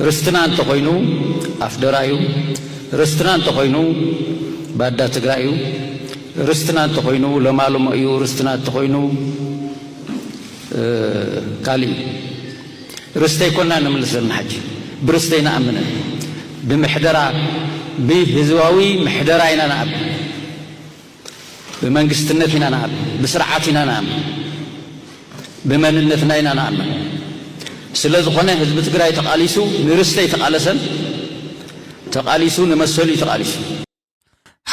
ርስትና እንተኾይኑ ኣፍደራ እዩ። ርስትና እንተኾይኑ ባዳ ትግራይ እዩ። ርስትና እንተኾይኑ ለማለሞ እዩ። ርስትና እንተኾይኑ ካልእ እዩ። ርስቲ ኣይኮና ንምልስ ዘለና ሕጂ። ብርስቲ ኣይንኣምንን። ብምሕደራ ብህዝባዊ ምሕደራ ኢና ንኣምን። ብመንግስትነት ኢና ንኣምን፣ ብስርዓት ኢና ንኣምን፣ ብመንነትና ኢና ንኣምን። ስለ ዝኾነ ህዝቢ ትግራይ ተቓሊሱ ንርስቲ ኣይተቓለሰን፣ ተቓሊሱ ንመሰሉ እዩ ተቓሊሱ።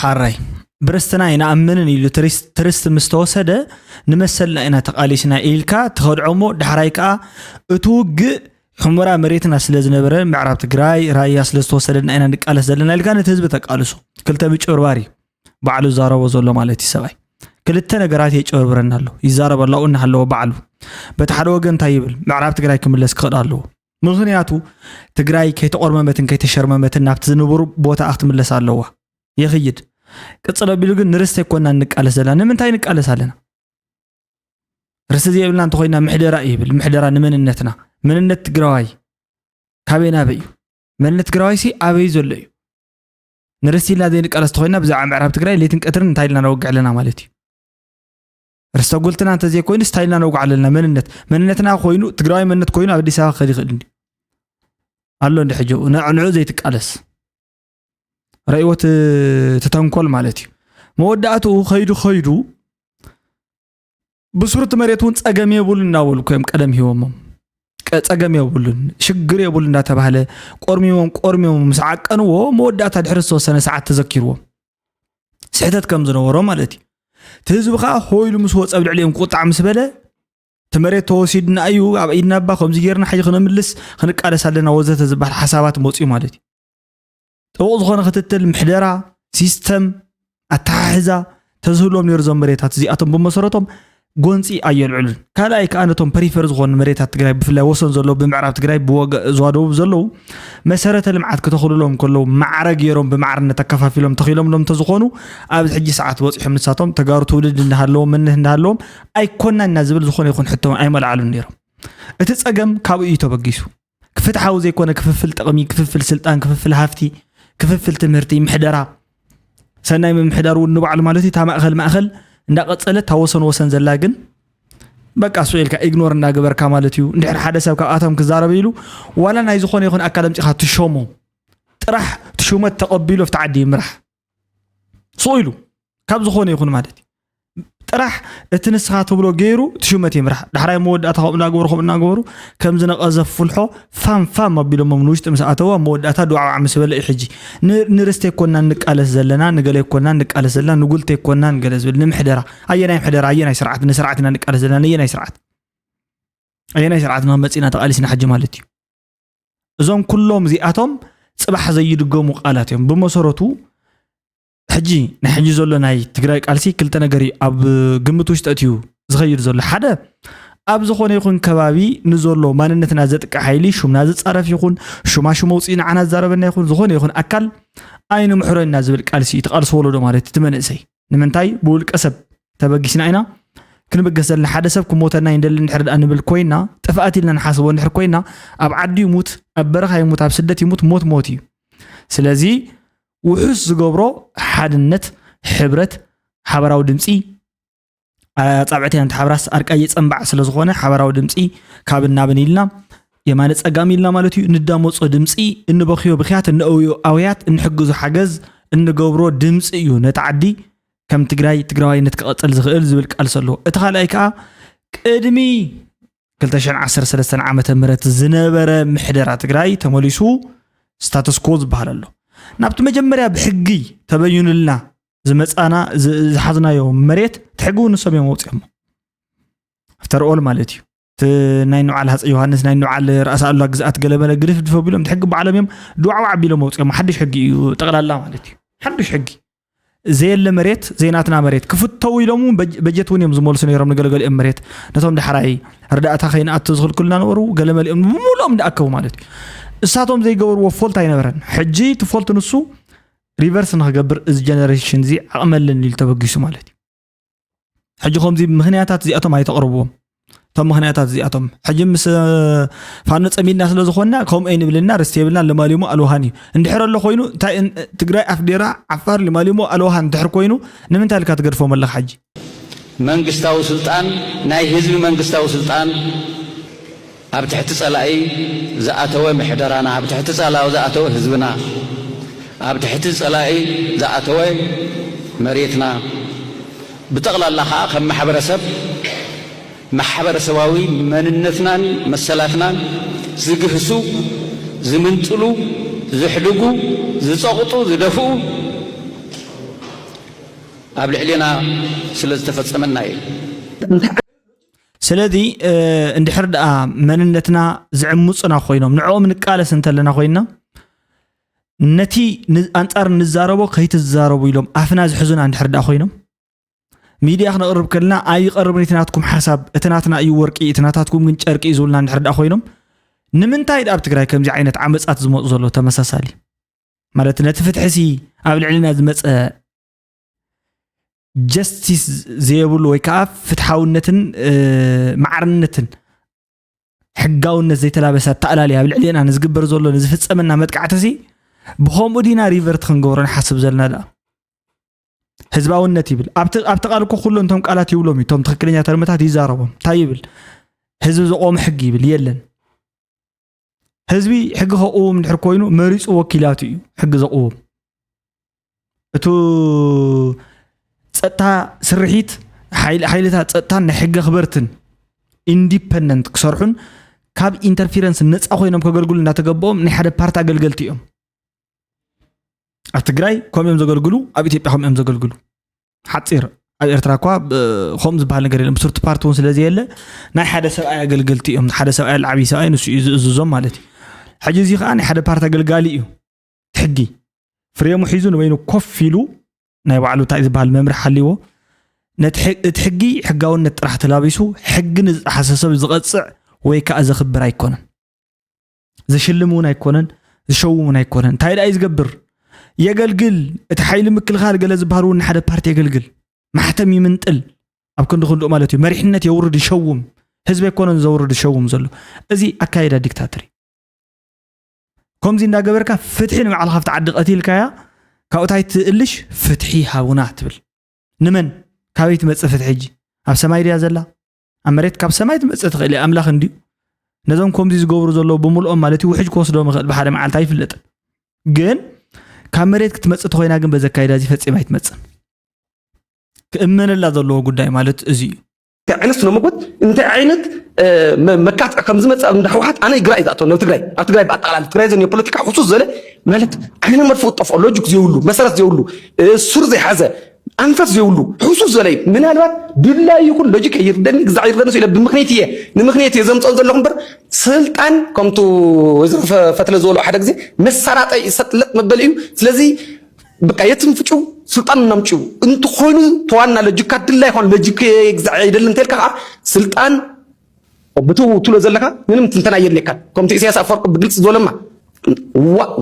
ሓራይ ብርስትና ኣይንኣምንን ኢሉ ትሪስ- ትርስት ምስ ተወሰደ ንመሰልና ኢና ተቓሊስና ኢልካ ትኸድዖ እሞ ዳሕራይ ከዓ እቲ ውግእ ሑመራ መሬትና ስለ ዝነበረ ምዕራብ ትግራይ ራያ ስለ ዝተወሰደና ኢና ንቃለስ ዘለና ኢልካ ነቲ ህዝቢ ተቃልሶ። ክልተ ምጭብርባር እዩ ባዕሉ ዝዛረቦ ዘሎ ማለት እዩ ሰብኣይ። ክልተ ነገራት የጭበርብረና ኣሎ። ይዛረብ ኣሎ እናሃለዎ ባዕሉ። በቲ ሓደ ወገን እንታይ ይብል? ምዕራብ ትግራይ ክምለስ ክኽእል ኣለዎ። ምኽንያቱ ትግራይ ከይተቆርመመትን ከይተሸርመመትን ናብቲ ዝንብሩ ቦታኣ ክትምለስ ኣለዋ። የኽይድ። ቅፅል ኣቢሉ ግን ንርስቲ ኣይኮና ንቃለስ ዘለና። ንምንታይ ንቃለስ ኣለና? ርስቲ ዘይብልና እንተኮይና ምሕደራ እዩ ይብል። ምሕደራ ንመንነትና። መንነት ትግራዋይ ካበይ ናበይ እዩ? መንነት ትግራዋይ ሲ ኣበይ ዘሎ እዩ? ንርስቲ ኢልና ዘይንቃለስ ተኮይና ብዛዕባ ምዕራብ ትግራይ ለይትን ቀትርን እንታይ ኢልና ነወግዕ ኣለና ማለት እዩ። ርስተ ጉልትና እንተዘይኮይኑ እንታይ ኢልና ነውግዕ ኣለና? መንነት መንነትና ኮይኑ ትግራዋይ መንነት ኮይኑ ኣብ ኣዲስ ኣበባ ክኸድ ይኽእል እንዲ ኣሎ እንዲ ሕጂ ንዑ ዘይትቃለስ ረእይዎ እቲ ተንኮል ማለት እዩ። መወዳእትኡ ከይዱ ከይዱ ብስሩቲ መሬት እውን ፀገም የብሉ እናበሉ እኮ እዮም ቀደም ሂቦሞም። ቀ- ፀገም የብሉን ሽግር የብሉ እንዳተባህለ ቆርሚሞም ቆርሚሞም ምስ ዓቀንዎ መወዳእታ ድሕሪ ዝተወሰነ ሰዓት ተዘኪርዎም ስሕተት ከም ዝነበሮ ማለት እዩ። እቲ ህዝቢ ከዓ ሆይሉ ምስ ወፀ ኣብ ልዕሊኦም ቁጣዕ ምስ በለ እቲ መሬት ተወሲድና እዩ ኣብ ኢድና እባ ከምዚ ጌርና ሕጂ ክነምልስ ክንቃለስ ኣለና ወዘተ ዝበሃል ሓሳባት መፅኡ ማለት እዩ። ጥቡቕ ዝኾነ ክትትል ምሕደራ ሲስተም ኣተሓሕዛ ተዝህልዎም ነይሩ እዞም መሬታት እዚኣቶም ብመሰረቶም ጎንፂ ኣየልዕሉን። ካልኣይ ከዓ ነቶም ፐሪፈር ዝኾኑ መሬታት ትግራይ ብፍላይ ወሰን ዘለዉ ብምዕራብ ትግራይ ብወገ እዝዋ ደቡብ ዘለዉ መሰረተ ልምዓት ክተኽልሎም ከለዉ ማዕረ ገይሮም ብማዕርነት ኣከፋፊሎም ተኺሎምሎም እንተዝኾኑ ኣብዚ ሕጂ ሰዓት በፂሖም ንሳቶም ተጋሩ ትውልድ እንዳሃለዎም መንነት እንዳሃለዎም ኣይኮናን ኢና ዝብል ዝኾነ ይኹን ሕቶ እውን ኣይመልዓሉን ነይሮም። እቲ ፀገም ካብኡ እዩ ተበጊሱ። ፍትሓዊ ዘይኮነ ክፍፍል ጥቕሚ፣ ክፍፍል ስልጣን፣ ክፍፍል ሃፍቲ፣ ክፍፍል ትምህርቲ፣ ምሕደራ፣ ሰናይ ምምሕዳር እውን ንባዕሉ ማለት እዩ። እታ ማእኸል ማእኸል እንዳቐፀለት እታ ወሰን ወሰን ዘላ ግን በቃ ስቕ ኢልካ ኢግኖር እንዳገበርካ ማለት እዩ። እንድሕር ሓደ ሰብ ካብኣቶም ክዛረብ ኢሉ ዋላ ናይ ዝኾነ ይኹን ኣካል ኣምፂኻ ትሸሞ ጥራሕ እቲ ሹመት ተቐቢሉ ኣብቲ ዓዲ ይምራሕ ስቕ ኢሉ ካብ ዝኾነ ይኹን ማለት እዩ። ጥራሕ እቲ ንስኻ ትብሎ ገይሩ እቲ ሹመት ይምራሕ። ዳሕራይ መወዳእታ ከምኡ እናገበሩ ከምኡ እናገበሩ ከም ዝነቐዘ ፍልሖ ፋም ፋም ኣቢሎሞም ንውሽጢ ምስ ኣተዉ ኣብ መወዳእታ ድዋዕዋዕ ምስ በለ እዩ ሕጂ ን- ንርስቲ ኣይኮና ንቃለስ ዘለና ንገለ ኣይኮና ንቃለስ ዘለና ንጉልቲ ኣይኮና ንገለ ዝብል ንምሕደራ ኣየናይ ምሕደራ ኣየናይ ስርዓት ንስርዓት ኢና ንቃለስ ዘለና ነየናይ ስርዓት ኣየናይ ስርዓት ንክመፅእ ኢና ተቃሊስና ሕጂ ማለት እዩ። እዞም ኩሎም እዚኣቶም ፅባሕ ዘይድገሙ ቃላት እዮም። ብመሰረቱ ሕጂ ናይ ሕጂ ዘሎ ናይ ትግራይ ቃልሲ ክልተ ነገር እዩ ኣብ ግምት ውሽጢ ኣትዩ ዝኸይድ ዘሎ። ሓደ ኣብ ዝኾነ ይኹን ከባቢ ንዘሎ ማንነትና ዘጥቅዕ ሓይሊ ሹምና ዝፃረፍ ይኹን ሹማሹም ኣውፅኡ ንዓና ዝዛረበና ይኹን ዝኾነ ይኹን ኣካል ኣይንምሕሮ ኢና ዝብል ቃልሲ እዩ። እቲ ቃልሲ ወለዶ ማለት እቲ መንእሰይ ንምንታይ ብውልቀ ሰብ ተበጊስና ኢና ክንብገስ ዘለና። ሓደ ሰብ ክሞተና ይንደሊ እንድሕር ደኣ ንብል ኮይና ጥፍኣት ኢልና ንሓስቦ እንድሕር ኮይና ኣብ ዓዲ ይሙት ኣብ በረኻ ይሙት ኣብ ስደት ይሙት ሞት ሞት እዩ። ስለዚ ውሑስ ዝገብሮ ሓድነት፣ ሕብረት፣ ሓበራዊ ድምፂ ኣፃብዕቲ ንትሓብራስ ኣርቃይ የፀንባዕ ስለ ዝኾነ ሓበራዊ ድምፂ ካብን ናብን ኢልና የማነ ፀጋም ኢልና ማለት እዩ። እንዳመፆ ድምፂ እንበኽዮ ብኽያት እነእውዮ ኣውያት እንሕግዞ ሓገዝ እንገብሮ ድምፂ እዩ ነቲ ዓዲ ከም ትግራይ ትግራዋይነት ክቐፅል ዝኽእል ዝብል ቃልሲ ኣለዎ። እቲ ካልኣይ ከዓ ቅድሚ ክልተ ሽሕን ዓሰርተ ሰለስተን ዓመተ ምህረት ዝነበረ ምሕደራ ትግራይ ተመሊሱ ስታተስኮ ዝበሃል ኣሎ። ናብቲ መጀመርያ ብሕጊ ተበይኑልና ዝመፃና ዝ- ዝሓዝናዮ መሬት እቲ ሕጊ እውን ንሶም እዮም ኣውፅኦሞ። ኣፍተር ኦል ማለት እዩ እቲ ናይ ንባዓል ሃፀ ዮሃንስ ናይ ንባዓል ራእሲ ኣሉላ ግዝኣት ገለመለ ግድፍ ድፍ ኣቢሎም እቲ ሕጊ ባዕሎም እዮም ድዋዕዋዕ ኣቢሎም ኣውፅኦሞ። ሓድሽ ሕጊ እዩ ጠቕላላ ማለት እዩ ሓድሽ ሕጊ ዘየለ መሬት ዘይናትና መሬት ክፍተው ኢሎም እውን በጀ- በጀት እውን እዮም ዝመልሱ ነይሮም ንገለገሊኦም መሬት ነቶም ዳሕራይ ርዳእታ ከይንኣቱ ዝኽልክሉና ነበሩ። ገለመሊኦም ብምሉኦም እንዳኣከቡ ማለት እዩ። እሳቶም ዘይገበርዎ ፎልት ኣይነበረን። ሕጂ እቲ ፎልት ንሱ ሪቨርስ ንክገብር እዚ ጀነሬሽን እዚ ዓቕሚ ኣለኒ ኢሉ ተበጊሱ ማለት እዩ። ሕጂ ከምዚ ምኽንያታት እዚኣቶም ኣይተቕርብዎም። እቶም ምኽንያታት እዚኣቶም ሕጂ ምስ ፋኖ ፀሚድና ስለ ዝኾንና ከምኡ ኣይንብልና ርስቲ የብልና ልማሊሞ ኣልውሃን እዩ እንድሕር ኣሎ ኮይኑ እንታይ እን- ትግራይ ኣፍዴራ ዓፋር ልማሊሞ ኣልውሃን እንድሕር ኮይኑ ንምንታይ ኢልካ ትገድፎም ኣለኻ ሕጂ? መንግስታዊ ስልጣን ናይ ህዝቢ መንግስታዊ ስልጣን ኣብ ትሕቲ ጸላኢ ዝኣተወ ምሕደራና፣ ኣብ ትሕቲ ጸላኢ ዝኣተወ ህዝብና፣ ኣብ ትሕቲ ጸላኢ ዝኣተወ መሬትና፣ ብጠቕላላ ኸዓ ከም ማሕበረሰብ ማሕበረሰባዊ መንነትናን መሰላትናን ዝግህሱ፣ ዝምንጥሉ፣ ዝሕድጉ፣ ዝጸቕጡ፣ ዝደፍኡ፣ ኣብ ልዕሌና ስለ ዝተፈጸመና እዩ። ስለዚ እንድሕር ደኣ መንነትና ዝዕምፁና ኮይኖም ንዕኦም ንቃለስ እንተለና ኮይና ነቲ ኣንፃር ንዛረቦ ከይትዛረቡ ኢሎም ኣፍና ዝሕዙና እንድሕር ደኣ ኮይኖም ሚድያ ክነቕርብ ከለና ኣይቐርብን እቲ ናትኩም ሓሳብ እቲ ናትና እዩ ወርቂ እቲ ናታትኩም ግን ጨርቂ እዩ ዝብሉና እንድሕር ደኣ ኮይኖም ንምንታይ ኣብ ትግራይ ከምዚ ዓይነት ዓመፃት ዝመፁ ዘሎ ተመሳሳሊ ማለት ነቲ ፍትሒ ሲ ኣብ ልዕልና ዝመፀ ጀስቲስ ዘየብሉ ወይ ከዓ ፍትሓውነትን ማዕርነትን ሕጋውነት ዘይተላበሰ ኣተኣላልያ ኣብ ልዕሊና ንዝግበር ዘሎ ንዝፍፀመና መጥቃዕቲ ሲ ብከምኡ ዲና ሪቨርት ክንገብሮ ንሓስብ ዘለና ደኣ ህዝባውነት ይብል ኣብቲ ቃል እኮ ኩሎም እቶም ቃላት ይብሎም እዩ እቶም ትክክለኛ ተርምታት ይዛረቦም እንታይ ይብል ህዝቢ ዘቆመ ሕጊ ይብል የለን ህዝቢ ሕጊ ከቕውም እንድሕር ኮይኑ መሪፁ ወኪላቱ እዩ ሕጊ ዘቕውም እቱ ፀጥታ ስርሒት ሓይልታት ፀጥታን ናይ ሕጊ ኣኽበርትን ኢንዲፐንደንት ክሰርሑን ካብ ኢንተርፊረንስ ነፃ ኮይኖም ከገልግሉ እናተገበኦም ናይ ሓደ ፓርቲ ኣገልገልቲ እዮም ኣብ ትግራይ ከምኡ እዮም ዘገልግሉ ኣብ ኢትዮጵያ ከምኡ እዮም ዘገልግሉ ሓፂር ኣብ ኤርትራ እኳ ከምኡ ዝበሃል ነገር የለን ብሱርቲ ፓርቲ እውን ስለዘየለ ናይ ሓደ ሰብኣይ ኣገልገልቲ እዮም ሓደ ሰብኣይ ዓብዪ ሰብኣይ ንሱ እዩ ዝእዝዞም ማለት እዩ ሕጂ እዚ ከዓ ናይ ሓደ ፓርቲ ኣገልጋሊ እዩ ሕጊ ፍሬሙ ሒዙ ንበይኑ ኮፍ ኢሉ ናይ ባዕሉ እንታይ ዝበሃል መምርሒ ሃልይዎ ነቲ ሕጊ ሕጋውነት ጥራሕ ተላቢሱ ሕጊ ንዝጠሓሰ ሰብ ዝቐፅዕ ወይ ከዓ ዘኽብር ኣይኮነን ዝሽልም እውን ኣይኮነን ዝሸውም እውን ኣይኮነን እንታይ ደኣ ዝገብር የገልግል እቲ ሓይሊ ምክልኻል ገለ ዝበሃል እውን ንሓደ ፓርቲ የገልግል ማሕተም ይምንጥል ኣብ ክንዲ ክንድኡ ማለት እዩ መሪሕነት የውርድ ይሸውም ህዝቢ ኣይኮነን ዘውርድ ይሸውም ዘሎ እዚ ኣካይዳ ዲክታተር እዩ ከምዚ እንዳገበርካ ፍትሒ ንባዕልካ ኣብቲ ዓዲ ቀቲልካያ ካብኡታይ ትእልሽ ፍትሒ ሃቡና ትብል ንመን ካበይ ትመፅእ ፍትሒ ሕጂ ኣብ ሰማይ ድያ ዘላ ኣብ መሬት ካብ ሰማይ ትመፅእ ትኽእል እያ ኣምላኽ እንድዩ ነዞም ከምዚ ዝገብሩ ዘለዉ ብምልኦም ማለት እዩ ውሕጅ ክወስዶም ይኽእል ብሓደ መዓልቲ ኣይፍለጥን ግን ካብ መሬት ክትመፅእ ተኮይና ግን በዚ ኣካይዳ እዚ ፈፂማ ኣይትመፅን ክእመነላ ዘለዎ ጉዳይ ማለት እዚ እዩ እንታይ ዓይነት ስነ መጎት እንታይ ዓይነት መካትዕ ከም ዝመፅእ እንዳ ህወሓት ኣነ ግራ እዩ ዝኣተወ ናብ ትግራይ ኣብ ትግራይ ብኣጠቃላሊ ትግራይ ዘን የፖለቲካ ሕሱስ ዝበለ ማለት ዓይነ መርፍእ ጠፍኦ ሎጂክ ዘይብሉ መሰረት ዘይብሉ ሱር ዘይሓዘ ኣንፈት ዘይብሉ ሕሱስ ዝበለ እዩ ምናልባት ድላይ ይኹን ሎጂክ ይርደኒ ግዛዕ ይርደኒ ኢለ ብምክንያት እየ ንምክንያት እየ ዘምፅኦ ዘለኹ እምበር ስልጣን ከምቱ ወይዘሮ ፈትለ ዝበልኦ ሓደ ግዜ መሳራጠይ ሰጥለጥ መበል እዩ ስለዚ በቃ የትም ፍጩ ስልጣን እናምጭው እንተኾይኑ ተዋና ለጅካ ድላ ይኾን ለጅክ ግዛዕ ይደል እንተልካ ከዓ ስልጣን ብትው ትሎ ዘለካ ምንም ትንተና የድልየካን ከምቲ ኢሳያስ ኣፈወርቂ ብግልፂ ዝበለማ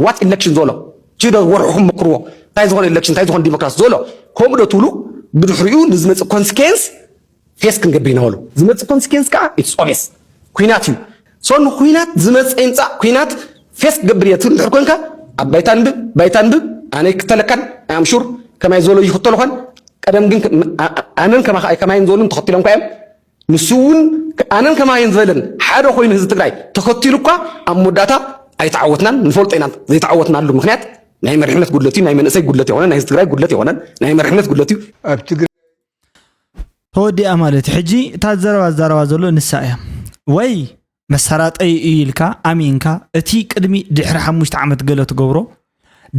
ዋት ኢሌክሽን ዝበሎ ችዶ ወርሕኹም መክርዎ እንታይ ዝኾነ ኢሌክሽን እንታይ ዝኾነ ዲሞክራሲ ዝበሎ ከምኡ ዶ ትብሉ ብድሕሪኡ ንዝመፅእ ኮንስኬንስ ፌስ ክንገብር ኢና በሉ ዝመፅእ ኮንስኬንስ ከዓ ኢትስ ኦቤስ ኩናት እዩ ሶ ንኩናት ዝመፀ ይምፃእ ኩናት ፌስ ክገብር እየ ትብል እንድሕር ኮንካ ኣብ ባይታ ንብብ ባይታ ንብብ ኣነ ይክተለካን ኣም ሹር ከማይ ዝበሎ ይክተሉኻን ቀደም ግን ኣነን ከማይ ዝበሉን ተኸቲሎም ኳ እዮም ንሱ እውን ኣነን ከማይን ዝበለን ሓደ ኮይኑ ህዝቢ ትግራይ ተኸቲሉ እኳ ኣብ መወዳእታ ኣይተዓወትናን ንፈልጦ ኢና ዘይተዓወትናሉ ምክንያት ናይ መሪሕነት ጉድለት እዩ ናይ መንእሰይ ጉድለት የኮነን ናይ ህዝቢ ትግራይ ጉድለት የኮነን ናይ መሪሕነት ጉድለት እዩ ኣብ ትግራይ ተወዲኣ ማለት እዩ ሕጂ እታ ዘረባ ዝዛረባ ዘሎ ንሳ እያ ወይ መሳራጠይ እዩ ኢልካ ኣሚንካ እቲ ቅድሚ ድሕሪ ሓሙሽተ ዓመት ገለ ትገብሮ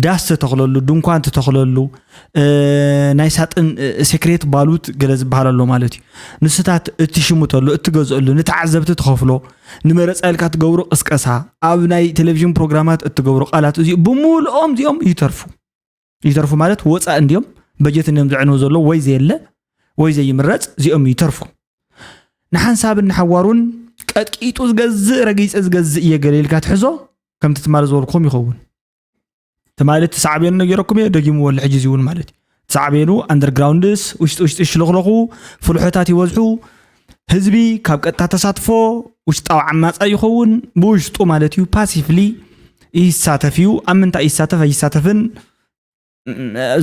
ዳስ ትተኽለሉ ድንኳን ትተኽለሉ ናይ ሳጥን ሴክሬት ባሉት ገለ ዝበሃል ኣሎ ማለት እዩ ንስታት እትሽምተሉ እትገዝአሉ ንተዓዘብቲ ትኸፍሎ ንመረፃ ኢልካ ትገብሮ ቅስቀሳ ኣብ ናይ ቴሌቪዥን ፕሮግራማት እትገብሮ ቃላት እዚኡ ብምልኦም እዚኦም ይተርፉ ይተርፉ ማለት ወፃእ እንዲዮም በጀት እንዲዮም ዘዕንው ዘሎ ወይ ዘየለ ወይ ዘይምረፅ እዚኦም ይተርፉ ንሓንሳብን ንሓዋሩን ቀጥቂጡ ዝገዝእ ረጊፀ ዝገዝእ እየ ገለ ኢልካ ትሕዞ ከምቲ ትማል ዝበልኩም ይኸውን ትማሊ እቲ ሳዕቤኑ ነጊረኩም እየ ደጊምዎ ኣሎ ሕጂ እውን ማለት እዩ ሳዕቤኑ ኣንደርግራውንድስ ውሽጢ ውሽጢ ሽለኽለኹ ፍልሖታት ይበዝሑ ህዝቢ ካብ ቀጥታ ተሳትፎ ውሽጣዊ ዓማፃ ይኸውን ብውሽጡ ማለት እዩ ፓሲፍሊ ይሳተፍ እዩ ኣብ ምንታይ ይሳተፍ ኣይሳተፍን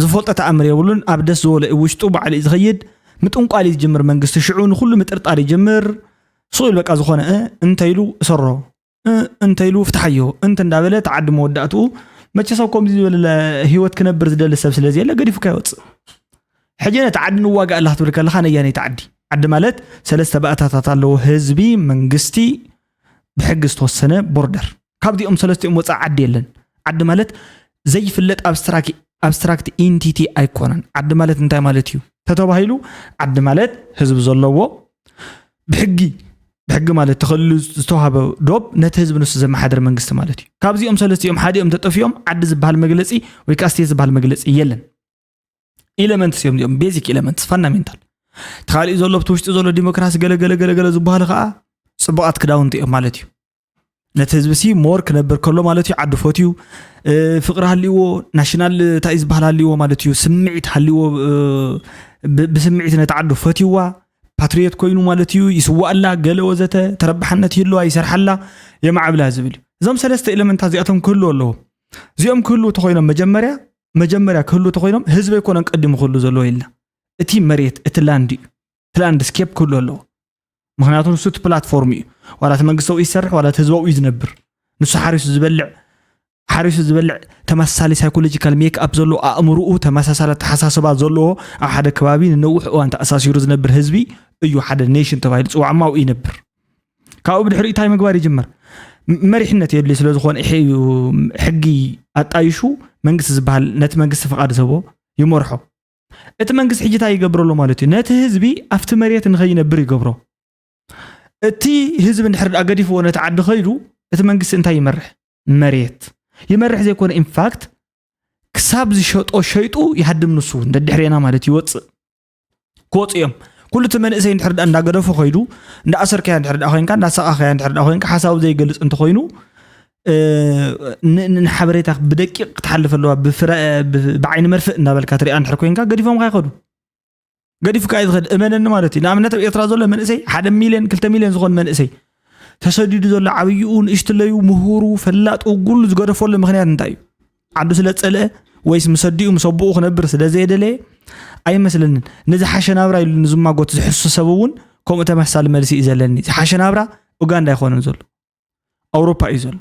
ዝፈልጦ ተኣምር የብሉን ኣብ ደስ ዝበሎ ውሽጡ ባዕሉ እዩ ዝኸይድ ምጥንቋል እዩ ዝጅምር መንግስቲ ሽዑ ንኩሉ ምጥርጣር ይጅምር ስቕ ኢሉ በቃ ዝኾነ እንተ ኢሉ እሰሮ እንተ ኢሉ ፍትሓዮ እንተ እንዳበለ ተዓዲ መወዳእትኡ መቸ ሰብ ከምዚ ዝበለ ህይወት ክነብር ዝደሊ ሰብ ስለዚ የለ ገዲፉካ ይወፅእ ሕጂ ነቲ ዓዲ ንዋጋእ ኣላ ክትብል ከለካ ነያነይቲ ዓዲ ዓዲ ማለት ሰለስተ ባእታታት ኣለዎ ህዝቢ መንግስቲ ብሕጊ ዝተወሰነ ቦርደር ካብዚኦም ሰለስቲኦም ወፃኢ ዓዲ የለን ዓዲ ማለት ዘይፍለጥ ኣብስትራክ ኣብስትራክት ኢንቲቲ ኣይኮነን። ዓዲ ማለት እንታይ ማለት እዩ ተተባሂሉ፣ ዓዲ ማለት ህዝቢ ዘለዎ ብሕጊ ብሕጊ ማለት ተኸልሉ ዝተዋህበ ዶብ ነቲ ህዝቢ ንሱ ዘመሓደር መንግስቲ ማለት እዩ። ካብዚኦም ሰለስቲኦም ሓዲኦም ተጠፊኦም ዓዲ ዝበሃል መግለፂ ወይ ከዓ ስቴት ዝበሃል መግለፂ የለን። ኢለመንትስ እዮም እዚኦም፣ ቤዚክ ኢለመንትስ፣ ፋንዳሜንታል። እቲ ካልእ ዘሎ ኣብቲ ውሽጢ ዘሎ ዲሞክራሲ ገለ ገለ ገለ ገለ ዝበሃሉ ከዓ ፅቡቓት ክዳውንቲ እዮም ማለት እዩ። ነቲ ህዝቢ ሲ ሞር ክነብር ከሎ ማለት እዩ ዓዱ ፈትዩ ፍቅሪ ሃልዎ፣ ናሽናል እንታይ ዝበሃል ሃልዎ ማለት እዩ፣ ስምዒት ሃልዎ፣ ብስምዒት ነቲ ዓዱ ፈትይዋ፣ ፓትሪዮት ኮይኑ ማለት እዩ፣ ይስዋኣላ፣ ገለ ወዘተ፣ ተረባሓነት ይህልዋ፣ ይሰርሓላ፣ የማዕብላ ዝብል እዩ። እዞም ሰለስተ ኤለመንታት እዚኣቶም ክህልው ኣለዎም። እዚኦም ክህልው ተኮይኖም መጀመርያ መጀመርያ ክህልው ተኮይኖም ህዝቢ ኣይኮነን ቀዲሙ ክህልው ዘለዎ ኢልና፣ እቲ መሬት፣ እቲ ላንድ እዩ። እቲ ላንድስኬፕ ክህሉ ኣለዎ። ምክንያቱ ንሱ እቲ ፕላትፎርም እዩ። ዋላ እቲ መንግስታዊ ይሰርሕ ዋላ እቲ ህዝባዊ እዩ ዝነብር። ንሱ ሓሪሱ ዝበልዕ ሓሪሱ ዝበልዕ ተመሳሳሊ ሳይኮሎጂካል ሜክ ኣፕ ዘለዎ ኣእምርኡ ተመሳሳሊ ኣተሓሳስባ ዘለዎ ኣብ ሓደ ከባቢ ንነውሕ እዋን ተኣሳሲሩ ዝነብር ህዝቢ እዩ ሓደ ኔሽን ተባሂሉ ዝፅዋዕ እሞ ኣብኡ ይነብር። ካብኡ ብድሕሪኡ እንታይ ምግባር ይጅምር? መሪሕነት የድልዩ ስለዝኾነ ይሄ እዩ ሕጊ ኣጣይሹ መንግስቲ ዝበሃል ነቲ መንግስቲ ፍቓድ ዝህቦ ይመርሖ። እቲ መንግስቲ ሕጂ እንታይ ይገብረሉ ማለት እዩ? ነቲ ህዝቢ ኣብቲ መሬት ንኸይነብር ይገብሮ። እቲ ህዝቢ እንድሕር ደኣ ገዲፍዎ ነቲ ዓዲ ኸይዱ እቲ መንግስቲ እንታይ ይመርሕ? መሬት ይመርሕ ዘይኮነ ኢንፋክት ክሳብ ዝሸጦ ሸይጡ ይሃድም ንሱ እውን ደድሕሬና ማለት ይወፅእ። ክወፁ እዮም። ኩሉ እቲ መንእሰይ እንድሕር ደኣ እንዳገደፎ ኸይዱ እንዳኣሰርካያ እንድሕር ደኣ ኮይንካ እንዳሳቓኻያ እንድሕር ደኣ ኮይንካ ሓሳቡ ዘይገልፅ እንተኾይኑ ንሓበሬታ ብደቂቕ ክትሓልፍ ኣለዋ። ብዓይኒ መርፍእ እንዳበልካ ትሪኣ እንድሕር ኮይንካ ገዲፎምካ ይኸዱ። ገዲፉካ እዩ ዝኸድ እመነኒ ማለት እዩ። ንኣብነት ኣብ ኤርትራ ዘሎ መንእሰይ ሓደ ሚልዮን ክልተ ሚልዮን ዝኾን መንእሰይ ተሰዲዱ ዘሎ ዓብይኡ ንእሽትለዩ ምሁሩ ፈላጡ ጉሉ ዝገደፈሉ ምክንያት እንታይ እዩ? ዓዱ ስለ ዝፀልአ ወይስ ምስ ኣዲኡ ምስ ኣቦኡ ክነብር ስለ ዘየደለየ? ኣይመስለንን። ንዝሓሸ ናብራ ኢሉ ንዝማጎት ዝሕሱ ሰብ እውን ከምኡ ተመሳሳሊ መልሲ እዩ ዘለኒ። ዝሓሸ ናብራ ኡጋንዳ ኣይኮነን ዘሎ፣ ኣውሮፓ እዩ ዘሎ።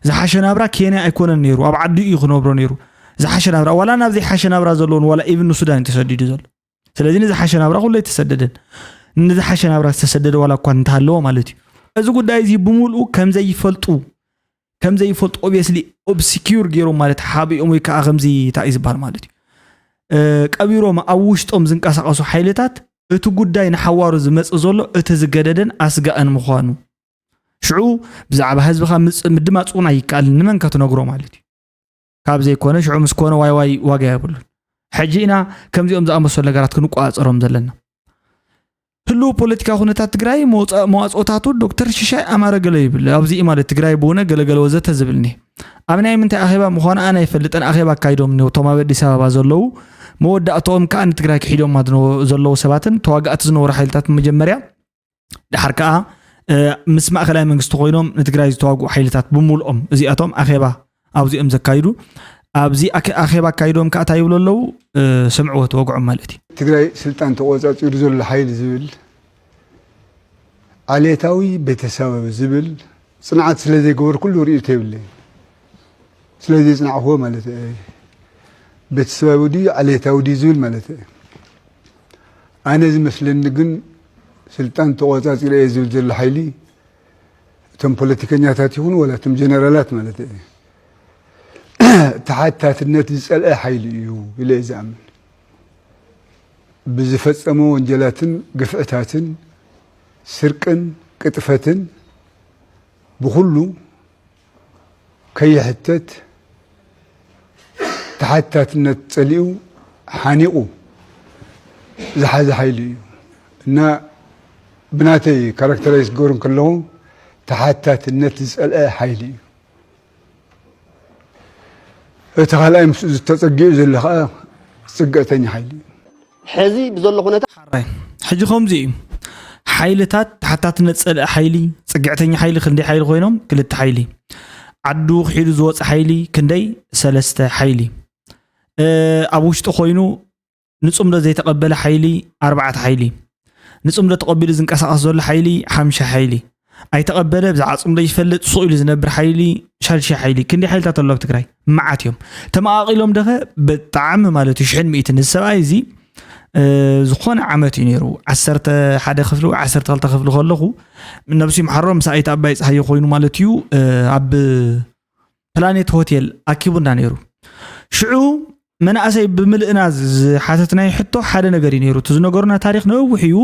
ዝሓሸ ናብራ ኬንያ ኣይኮነን ነይሩ፣ ኣብ ዓዱ እዩ ክነብሮ ነይሩ። ዝሓሸ ናብራ ዋላ ናብ ዘይሓሸ ናብራ ዘለውን ዋላ ኢቭን ንሱዳን እዩ ተሰዲዱ ዘሎ። ስለዚ ንዝሓሸ ናብራ ኩሉ ኣይተሰደደን። ንዝሓሸ ናብራ ዝተሰደደ ዋላ እኳ እንተሃለወ ማለት እዩ። እዚ ጉዳይ እዚ ብምልኡ ከም ዘይፈልጡ ከም ዘይፈልጡ ኦብስሊ ኦብስኪር ገይሮም ማለት ሓቢኦም ወይ ከዓ ከምዚ እንታይ እዩ ዝበሃል ማለት እዩ ቀቢሮም ኣብ ውሽጦም ዝንቀሳቐሱ ሓይልታት እቲ ጉዳይ ንሓዋሩ ዝመፅእ ዘሎ እቲ ዝገደደን ኣስጋእን ምዃኑ ሽዑ ብዛዕባ ህዝብኻ ምድማፅ እውን ኣይከኣልን ንመን ከትነግሮ ማለት እዩ ካብ ዘይኮነ ሽዑ ምስ ኮነ ዋይ ዋይ ዋጋ የብሉን ሕጂ ኢና ከምዚኦም ዝኣመሰሉ ነገራት ክንቆፃፀሮም ዘለና ህልው ፖለቲካዊ ኩነታት ትግራይ መዋፅኦታቱ ዶክተር ሽሻይ ኣማረ ገለ ይብል ኣብዚ ማለት ትግራይ ብውነ ገለገለ ወዘተ ዝብል ኒ ኣብ ናይ ምንታይ ኣኼባ ምዃኑ ኣነ ኣይፈልጥን ኣኼባ ኣካይዶም እቶም ኣብ ኣዲስ ኣበባ ዘለዉ መወዳእትኦም ከዓ ንትግራይ ክሒዶማ ዘለዉ ሰባትን ተዋጋእቲ ዝነበሩ ሓይልታት መጀመርያ ድሓር ከዓ ምስ ማእኸላይ መንግስቲ ኮይኖም ንትግራይ ዝተዋግኡ ሓይልታት ብምልኦም እዚኣቶም ኣኼባ ኣብዚኦም ዘካይዱ ኣብዚ ኣኼባ ኣካይዶም ከዓ እንታይ ይብሉ ኣለዉ ስምዕዎ ተወግዖም ማለት እዩ ትግራይ ስልጣን ተቆፃፂሩ ዘሎ ሓይሊ ዝብል ዓሌታዊ ቤተሰባዊ ዝብል ፅንዓት ስለ ዘይገበርኩሉ ርእይቶ የብለይን። ስለ ዘይፅናዕክዎ ማለት እየ። ቤተሰባዊ ድዩ ዓሌታዊ ድዩ ዝብል ማለት እየ። ኣነ ዝመስለኒ ግን ስልጣን ተቖፃፂረ እየ ዝብል ዘሎ ሓይሊ እቶም ፖለቲከኛታት ይኹኑ ዋላ እቶም ጀነራላት ማለት እየ ተሓታትነት ዝፀልአ ሓይሊ እዩ ኢለ እየ ዝኣምን። ብዝፈፀሞ ወንጀላትን ግፍዕታትን ስርቅን ቅጥፈትን ብኹሉ ከይሕተት ተሓታትነት ፀሊኡ ሓኒቑ ዝሓዘ ሓይሊ እዩ እና ብናተይ ካራክተራይዝ ክገብሮ ከለኹ ተሓታትነት ዝፀልአ ሓይሊ እዩ። እቲ ካልኣይ ምስኡ ዝተፀጊዑ ዘሎ ከዓ ፅግዕተኛ ሓይሊ እዩ። ሕዚ ብዘሎ ኩነታት ሓራይ ሕጂ ከምዚ እዩ ሓይልታት ተሓታትነት ፀልኢ ሓይሊ ፅግዕተኛ ሓይሊ ክንደይ ሓይሊ ኮይኖም ክልተ ሓይሊ ዓዱ ክሒዱ ዝወፀ ሓይሊ ክንደይ ሰለስተ ሓይሊ ኣብ ውሽጢ ኮይኑ ንፅምዶ ዘይተቐበለ ሓይሊ ኣርባዕተ ሓይሊ ንፅምዶ ተቐቢሉ ዝንቀሳቐስ ዘሎ ሓይሊ ሓምሻ ሓይሊ ኣይተቐበለ ብዛዕባ ፅምዶ ይፈልጥ ሱቕ ኢሉ ዝነብር ሓይሊ ሻድሻይ ሓይሊ ክንደይ ሓይልታት ኣሎ ኣብ ትግራይ መዓት እዮም ተመቓቒሎም ደኸ ብጣዕሚ ማለት እዩ ሽሕን ሚእትን እዚ ሰብኣይ እዚ ዝኾነ ዓመት እዩ ነይሩ ዓሰርተ ሓደ ክፍሊ ወይ ዓሰርተ ክልተ ክፍሊ ከለኹ ነብሱ ይምሓሮ ምስ ኣይተ ኣባይ ፀሃየ ኮይኑ ማለት እዩ ኣብ ፕላኔት ሆቴል ኣኪቡና ነይሩ ሽዑ መናእሰይ ብምልእና ዝሓተትናይ ሕቶ ሓደ ነገር እዩ ነይሩ። እቲ ዝነገሩና ታሪኽ ነዊሕ እዩ።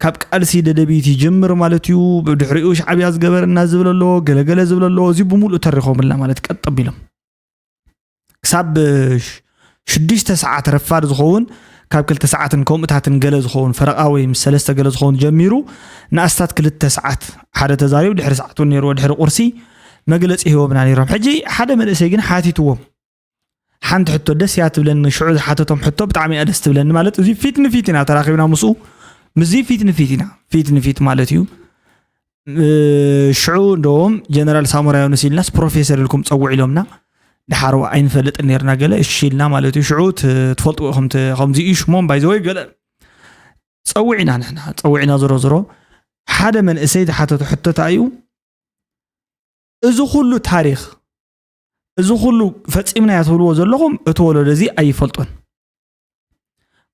ካብ ቃልሲ ደደቢት ይጅምር ማለት እዩ። ብድሕሪኡ ሻዕብያ ዝገበረና ዝብል ኣሎ፣ ገለገለ ዝብል ኣሎ። እዚ ብምሉእ ተሪኾምልና ማለት ቀጥ ኣቢሎም ክሳብ ሽዱሽተ ሰዓት ረፋድ ዝኸውን፣ ካብ ክልተ ሰዓትን ከምኡታትን ገለ ዝኸውን ፈረቓ ወይ ምስ ሰለስተ ገለ ዝኸውን ጀሚሩ ንኣስታት ክልተ ሰዓት ሓደ ተዛሪቡ፣ ድሕሪ ሰዓት እውን ነይርዎ። ድሕሪ ቁርሲ መግለፂ ሂቦምና ነይሮም። ሕጂ ሓደ መንእሰይ ግን ሓቲትዎም ሓንቲ ሕቶ ደስ እያ ትብለኒ። ሽዑ ዝሓተቶም ሕቶ ብጣዕሚ እያ ደስ ትብለኒ። ማለት እዚ ፊት ንፊት ኢና ተራኺብና ምስኡ፣ ምስዚ ፊት ንፊት ኢና፣ ፊት ንፊት ማለት እዩ። ሽዑ እንደዎም ጀነራል ሳሞራ ዮኑስ ኢልናስ ፕሮፌሰር ኢልኩም ፀውዕ ኢሎምና። ድሓር ኣይንፈልጥን ነርና ገለ እሺ ኢልና ማለት እዩ። ሽዑ ትፈልጥዎ ኢኹም ከምዚ እዩ ሽሞም ባይዘወይ ገለ ፀውዒና ንሕና ፀውዒና። ዝሮ ዝሮ ሓደ መንእሰይ ዝሓተቶ ሕቶታ እዩ። እዚ ኩሉ ታሪኽ፣ እዚ ኩሉ ፈፂምናዮ ትብልዎ ዘለኹም እቲ ወለዶ እዚ ኣይፈልጦን።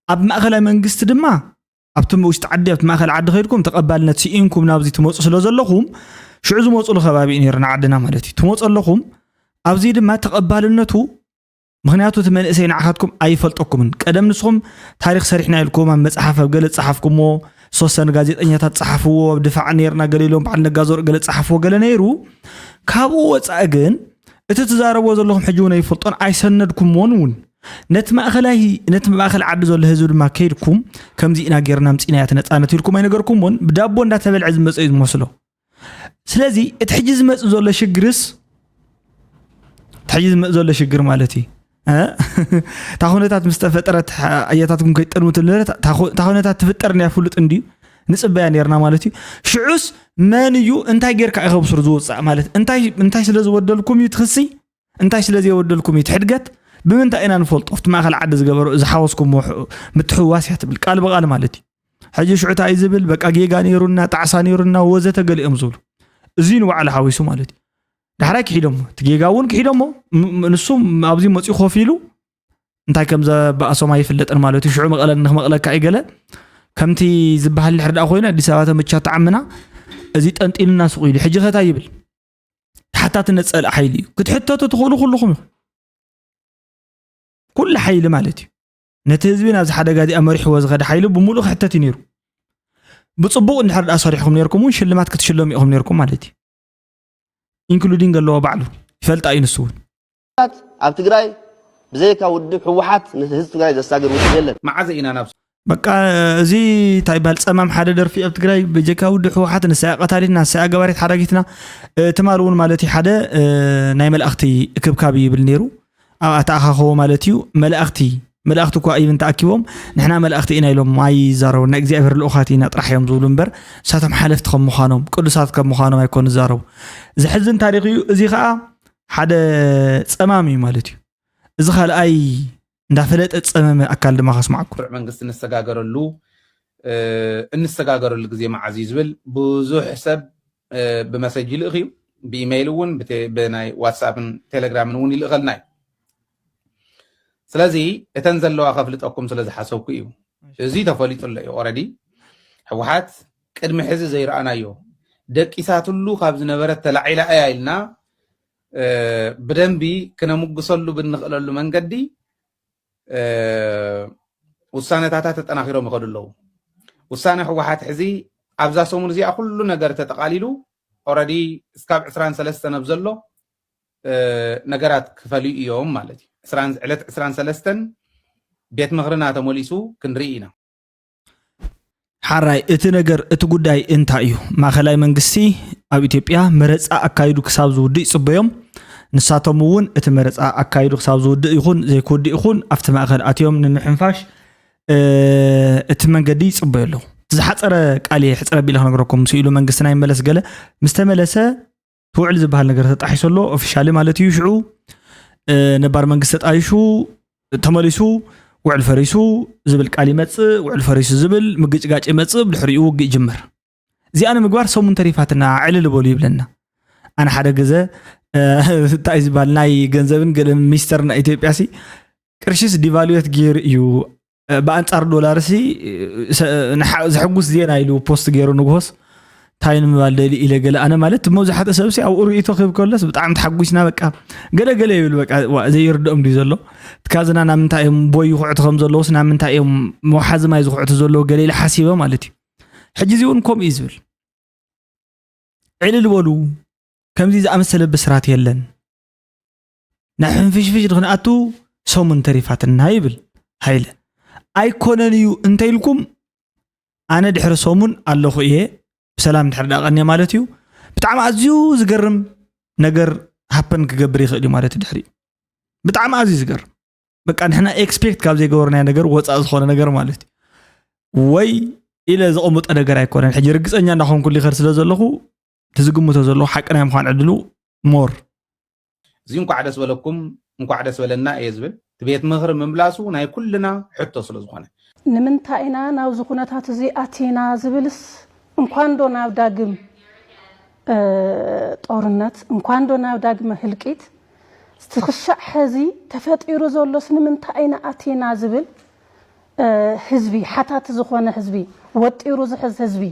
ኣብ ማእኸላይ መንግስቲ ድማ ኣብቲ ውሽጢ ዓዲ ኣብቲ ማእኸል ዓዲ ከይድኩም ተቐባልነት ስኢንኩም ናብዚ ትመፁ ስለ ዘለኹም ሽዑ ዝመፁሉ ከባቢ እዩ ነይሩ ንዓድና ማለት እዩ። ትመፁ ኣለኹም ኣብዚ ድማ ተቐባልነቱ ምክንያቱ እቲ መንእሰይ ንዓኻትኩም ኣይፈልጠኩምን። ቀደም ንስኹም ታሪኽ ሰሪሕና ኢልኩም ኣብ መፅሓፍ ኣብ ገለ ዝፀሓፍኩሞ ዝተወሰኑ ጋዜጠኛታት ፀሓፍዎ ኣብ ድፋዕ ነይርና ገለ ኢሎም በዓል ነጋ ዘርኡ ገለ ዝፀሓፍዎ ገለ ነይሩ። ካብኡ ወፃኢ ግን እቲ ትዛረብዎ ዘለኹም ሕጂ እውን ኣይፈልጦን ኣይሰነድኩሞን እውን ነቲ ማእኸላይ ነቲ ማእኸል ዓዲ ዘሎ ህዝቢ ድማ ከይድኩም ከምዚ ኢና ጌርና ምፂና እቲ ነፃነት ኢልኩም ኣይነገርኩሞን። ብዳቦ እንዳተበልዐ ዝመፀ እዩ ዝመስሎ። ስለዚ እቲ ሕጂ ዝመፅእ ዘሎ ሽግርስ እቲ ሕጂ ዝመፅእ ዘሎ ሽግር ማለት እዩ እ? እታ ኩነታት ምስ ተፈጠረት ኣያታትኩም ከይጠልሙ ትብል ነበረ። እታ ኩ- እታ ኩነታት ትፍጠር ናይ ፍሉጥ እንድዩ ንፅበያ ነርና ማለት እዩ። ሽዑስ መን እዩ እንታይ ጌርካ እዩ ከብስሩ ዝወፃእ ማለት እንታይ እንታይ ስለ ዝበደልኩም እዩ ትኽሲ እንታይ ስለ ዘይበደልኩም እዩ ትሕድገት ብምንታይ ኢና ንፈልጦ ኣብቲ ማእኸል ዓዲ ዝገበሮ እዚ ሓወስኩም ምትሕዋስ እያ ትብል ቃል ብቃል ማለት እዩ። ሕጂ ሽዑ እንታይ ዝብል በቃ ጌጋ ነይሩና ጣዕሳ ነይሩና ወዘተ ገሊኦም ዝብሉ እዚ ንባዕሉ ሓዊሱ ማለት እዩ። ዳሕራይ ክሒዶሞ እቲ ጌጋ እውን ክሒዶሞ ም- ም- ንሱ ኣብዚ መፅኡ ኮፍ ኢሉ እንታይ ከም ዘባእሶም ኣይፍለጥን ማለት እዩ። ሽዑ መቐለ ንክመቕለካ እዩ ገለ ከምቲ ዝበሃል ድሕር ደኣ ኮይኑ ኣዲስ ኣበባ ተመቻ ተዓምና እዚ ጠንጢንና ሱቕ ኢሉ ሕጂ ከታ ይብል ተሓታትነት ፀልእ ሓይሊ እዩ ክትሕተቱ ትኽእሉ ኩልኹም ኢኹም ኩሉ ሓይሊ ማለት እዩ። ነቲ ህዝቢ ናብዚ ሓደጋ እዚኣ መሪሕዎ ዝኸደ ሓይሊ ብምሉእ ክሕተት እዩ ነይሩ። ብፅቡቕ እንድሕር ደኣ ሰሪሕኩም ነርኩም እውን ሽልማት ክትሽለሙ ኢኹም ነርኩም ማለት እዩ። ኢንክሉዲንግ ኣለዎ ባዕሉ ይፈልጣ እዩ ንሱ እውን። ኣብ ትግራይ ብዘይካ ውድብ ህወሓት ንህዝቢ ትግራይ ዘሳግር ውድብ የለን። መዓዘ ኢና ናብ በቃ እዚ እንታይ ይበሃል ፀማም ሓደ ደርፊ ኣብ ትግራይ በጀካ ውድብ ህወሓት ንሳያ ቀታሊትና ንሳያ ገባሪት ሓዳጊትና ትማል እውን ማለት እዩ ሓደ ናይ መላእኽቲ እክብካብ ይብል ነይሩ ኣብ ኣተኣኻኸቦ ማለት እዩ መላእኽቲ መላእኽቲ እኳ ኢቭን ተኣኪቦም ንሕና መላእኽቲ ኢና ኢሎም ኣይዛረቡ ናይ እግዚኣብሔር ልኡኻት ኢና ጥራሕ እዮም ዝብሉ እምበር ንሳቶም ሓለፍቲ ከም ምዃኖም ቅዱሳት ከም ምዃኖም ኣይኮኑ ዝዛረቡ ዘሕዝን ታሪኽ እዩ እዚ ከዓ ሓደ ፀማም እዩ ማለት እዩ እዚ ካልኣይ እንዳፈለጠ ዝፀመመ ኣካል ድማ ከስማዓኩም። ስሩዕ መንግስቲ እንሰጋገረሉ እንሰጋገረሉ ግዜ መዓዝ እዩ ዝብል ብዙሕ ሰብ ብመሰጅ ይልእኽ እዩ። ብኢመይል እውን ብናይ ዋትሳፕን ቴሌግራምን እውን ይልእኸልና እዩ። ስለዚ እተን ዘለዋ ከፍልጠኩም ስለ ዝሓሰብኩ እዩ። እዚ ተፈሊጡ ኣሎ እዩ። ኦረዲ ህወሓት ቅድሚ ሕዚ ዘይረኣናዮ ደቂሳትሉ ካብ ዝነበረት ተላዒላ እያ ኢልና ብደንቢ ክነምጉሰሉ ብንኽእለሉ መንገዲ ውሳነታታ ተጠናኺሮም ይኸዱ ኣለዉ። ውሳነ ህወሓት ሕዚ ኣብዛ ሰሙን እዚኣ ኩሉ ነገር ተጠቓሊሉ ኦረዲ እስካብ ዕስራን ሰለስተን ኣብ ዘሎ ነገራት ክፈልዩ እዮም ማለት እዩ። ዕለት ዕስራን ሰለስተን ቤት ምኽርና ተመሊሱ ክንርኢ ኢና። ሓራይ እቲ ነገር እቲ ጉዳይ እንታይ እዩ? ማእኸላይ መንግስቲ ኣብ ኢትዮጵያ መረፃ ኣካይዱ ክሳብ ዝውድእ ይፅበዮም። ንሳቶም እውን እቲ መረፃ ኣካይዱ ክሳብ ዝውድእ ይኹን ዘይክውድእ ይኹን ኣብቲ ማእኸል ኣትዮም ንምሕንፋሽ እቲ መንገዲ ይፅበዩ ኣለዉ። ዝሓፀረ ቃል ሕፅረ ቢለ ክነግረኩም ምስ ኢሉ መንግስትና ይመለስ ገለ ምስ ተመለሰ እቲ ውዕል ዝበሃል ነገር ተጣሒሱ ኣሎ ኦፊሻሊ ማለት እዩ ሽዑ ነባር መንግስቲ ተጣይሹ ተመሊሱ ውዕል ፈሪሱ ዝብል ቃል ይመፅእ ውዕል ፈሪሱ ዝብል ምግጭጋጭ ይመፅእ ብድሕሪኡ ውግእ ይጅመር እዚኣ ንምግባር ሰሙን ተሪፋትና ዕልል በሉ ይብለና ኣነ ሓደ ግዘ እንታይ ዝበሃል ናይ ገንዘብን ገለ ሚኒስተር ናይ ኢትዮጵያ ሲ ቅርሽስ ዲቫሉዌት ገይሩ እዩ ብኣንፃር ዶላር ሲ ዘሐጉስ ዜና ኢሉ ፖስት ገይሩ ንግሆስ እንታይ ንምባል ደሊ ኢለ ገለ ኣነ ማለት መብዛሕትኡ ሰብ ሲ ኣብኡ ርእይቶ ክህብ ከሎስ ብጣዕሚ ተሓጒስና በቃ ገለ ገለ ይብል በቃ ዋ ዘይርድኦም ድዩ ዘሎ እቲ ካዝና ናብ ምንታይ እዮም ቦይ ይኹዕቱ ከም ዘለውስ ናብ ምንታይ እዮም መውሓዚ ማይ ዝኹዕቱ ዘለዉ ገለ ኢለ ሓሲበ ማለት እዩ ሕጂ እዚ እውን ከምኡ እዩ ዝብል ዕልል በሉ ከምዚ ዝኣመሰለ ብስራት የለን ናይ ሕንፍሽፍሽ ንክንኣቱ ሰሙን ተሪፋትና ይብል ሃይለ ኣይኮነን እዩ እንተኢልኩም ኣነ ድሕሪ ሰሙን ኣለኹ እየ ብሰላም ድሕሪ ዳኣ ቀንየ ማለት እዩ ብጣዕሚ ኣዝዩ ዝገርም ነገር ሃፐን ክገብር ይኽእል እዩ ማለት እዩ ድሕሪ ብጣዕሚ ኣዝዩ ዝገርም በቃ ንሕና ኤክስፔክት ካብ ዘይገበርናዮ ነገር ወፃእ ዝኾነ ነገር ማለት እዩ ወይ ኢለ ዘቐምጦ ነገር ኣይኮነን ሕጂ ርግፀኛ እንዳኾንኩሉ ይኸድ ስለ ዘለኹ እቲ ዝግምቶ ዘለኹ ሓቂ ናይ ምዃን ዕድሉ ሞር እዚ እንኳዕ ደስ በለኩም እንኳዕ ደስ በለና እየ ዝብል እቲ ቤት ምኽሪ ምምላሱ ናይ ኩልና ሕቶ ስለ ዝኾነ ንምንታይ ኢና ናብዚ ኩነታት እዚ ኣቲና ዝብልስ እንኳን ዶ ናብ ዳግም ጦርነት እንኳን ዶ ናብ ዳግመ ህልቂት እቲ ክሻዕ ሕዚ ተፈጢሩ ዘሎስ ንምንታይ ኢና ኣቲና ዝብል ህዝቢ ሓታቲ ዝኾነ ህዝቢ ወጢሩ ዝሕዝ ህዝቢ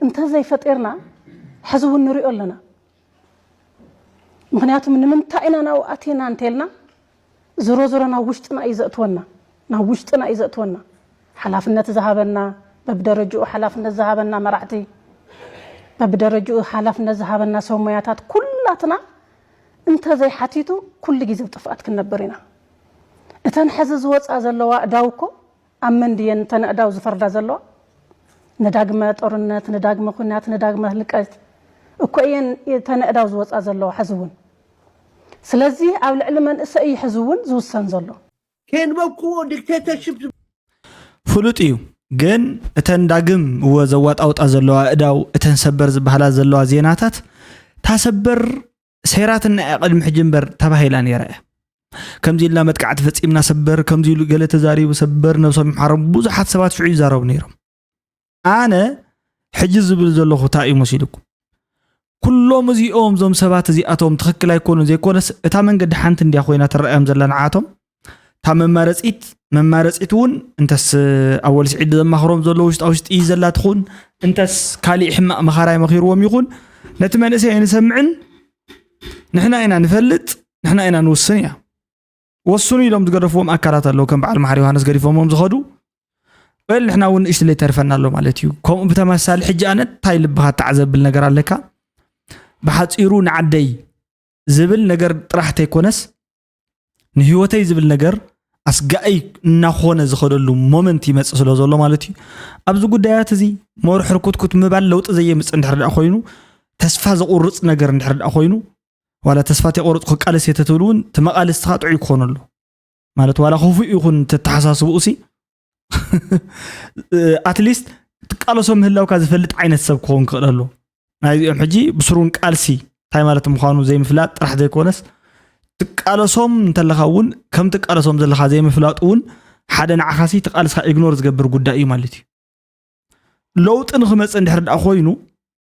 እንተዘይፈጢርና ሕዚ እውን ንሪኦ ኣለና ምክንያቱ ንምንታይ ኢና ናብኡ ኣቲና እንተልና ዝሮ ዝሮ ናብ ውሽጥና እዩ ዘእትወና ናብ ውሽጥና እዩ ዘእትወና ሓላፍነት ዝሃበና በብደረጅኡ ሓላፍነት ዝሃበና መራሕቲ በብደረጅኡ ሓላፍነት ዝሃበና ሰብ ሞያታት ኩላትና እንተዘይሓቲቱ ኩሉ ግዜ ኣብ ጥፍኣት ክንነብር ኢና እተን ሕዚ ዝወፃ ዘለዋ እዳው እኮ ኣብ መን ድየን እተን ኣእዳው ዝፈርዳ ዘለዋ ንዳግመ ጦርነት ንዳግመ ኩናት ንዳግመ ህልቀት እኮ እየን እተን ኣእዳው ዝወፃ ዘለዋ ሕዚ እውን ስለዚ ኣብ ልዕሊ መንእሰይ እዩ ሕዚ እውን ዝውሰን ዘሎ ከየንበብክዎ ዲክቴተርሽፕ ፍሉጥ እዩ ግን እተን ዳግም እወ ዘዋጣውጣ ዘለዋ ኣእዳው እተን ሰበር ዝበሃላ ዘለዋ ዜናታት ታሰበር ሰይራትና እያ ቅድሚ ሕጂ እምበር ተባሂላ ነይራ እያ ከምዚ ኢልና መጥቃዕቲ ፈፂምና ሰበር ከምዚ ኢሉ ገለ ተዛሪቡ ሰበር ነብሶም ይምሓሮም ብዙሓት ሰባት ሽዑ ይዛረቡ ነይሮም ኣነ ሕጂ ዝብል ዘለኹ እንታይ እዩ መሲልኩም ኩሎም እዚኦም እዞም ሰባት እዚኣቶም ትኽክል ኣይኮኑን ዘይኮነስ እታ መንገዲ ሓንቲ እንድያ ኮይና ትረኣዮም ዘላ ንዓቶም እታ መማረፂት መማረፂት እውን እንተስ ኣወል ስዒድ ዘማኽሮም ዘሎ ውሽጣ ውሽጢ ዘላ ትኹን እንተስ ካሊእ ሕማቕ መኻራይ መኺርዎም ይኹን ነቲ መንእሰይ ኣይንሰምዕን ንሕና ኢና ንፈልጥ ንሕና ኢና ንውስን እያ ወስኑ ኢሎም ዝገደፍዎም ኣካላት ኣለዉ ከም በዓል መሓር ዮሃንስ ገዲፎሞም ዝኸዱ በል ንሕና እውን ንእሽትለይ ተርፈና ኣሎ ማለት እዩ ከምኡ ብተመሳሳሊ ሕጂ ኣነ እንታይ ልብኻ ተዓዘብል ነገር ኣለካ ብሓፂሩ ንዓደይ ዝብል ነገር ጥራሕ ተይኮነስ ንህይወተይ ዝብል ነገር ኣስጋኢ እናኾነ ዝኸደሉ ሞመንት ይመፅእ ስለ ዘሎ ማለት እዩ ኣብዚ ጉዳያት እዚ ሞር ሕርኩትኩት ምባል ለውጢ ዘየምፅእ እንድሕር ደኣ ኮይኑ ተስፋ ዘቑርፅ ነገር እንድሕር ደኣ ኮይኑ ዋላ ተስፋ ተይቆረፅኩ ክቃለስ እየ ተትብል እውን እቲ መቓልስትኻ ጥዑይ ክኾን ኣሎ ማለት ዋላ ክፉእ ይኹን ተተሓሳስብኡ ሲ ኣትሊስት ትቃለሶ ምህላውካ ዝፈልጥ ዓይነት ሰብ ክኸውን ክኽእል ኣሎ ናይዚኦም ሕጂ ብስሩን ቃልሲ እንታይ ማለት ምዃኑ ዘይምፍላጥ ጥራሕ ዘይኮነስ ትቃለሶም እንተለኻ እውን ከም ትቃለሶም ዘለኻ ዘይምፍላጥ እውን ሓደ ንዓኻሲ ትቃልስካ ኢግኖር ዝገብር ጉዳይ እዩ ማለት እዩ ለውጢ ንኽመፅእ እንድሕር ደኣ ኮይኑ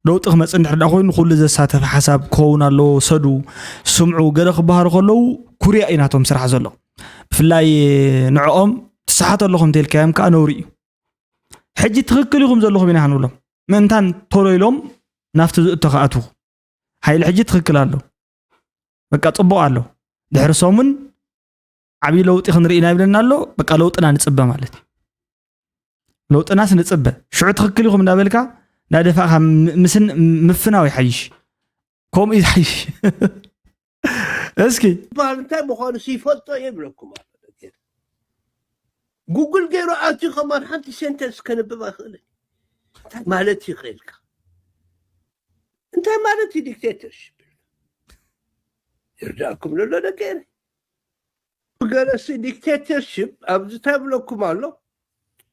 ለውጢ ክመፅእ እንድሕር ደኣ ኮይኑ ንኩሉ ዘሳተፈ ሓሳብ ክኸውን ኣለዎ ሰዱ ስምዑ ገለ ክበሃሉ ከለዉ ኩርያ እዩ ናቶም ስራሕ ዘሎ ብፍላይ ንዕኦም ትስሓት ኣለኹም እንተልካዮም ከዓ ነውሪ እዩ ሕጂ ትኽክል ኢኹም ዘለኹም ኢና ክንብሎም ምእንታን ቶሎ ኢሎም ናብቲ ዝእቶ ክኣትዉ ሓይሊ ሕጂ ትኽክል ኣሎ በቃ ፅቡቕ ኣሎ ድሕሪ ሰሙን ዓብዪ ለውጢ ክንርኢ ኢና ይብለና ኣሎ በቃ ለውጥና ንፅበ ማለት እዩ ለውጥናስ ንፅበ ሽዑ ትኽክል ኢኹም እንዳበልካ እንዳደፋእካ ምስን ምፍናው ይሓይሽ ከምኡ ይሓይሽ እስኪ በሃል እንታይ ምዃኑ ይፈልጦ እየ ይብለኩም ኣሎ ጉግል ገይሩ ኣትዩ ከማን ሓንቲ ሴንተንስ ከንብብ ኣይኽእልን እንታይ ማለት ይኽእልካ እንታይ ማለት እዩ ዲክቴተርሽፕ ይርዳእኩም ዘሎ ደቂ ገለሲ ዲክቴተርሽፕ ኣብዚ እንታይ ይብለኩም ኣሎ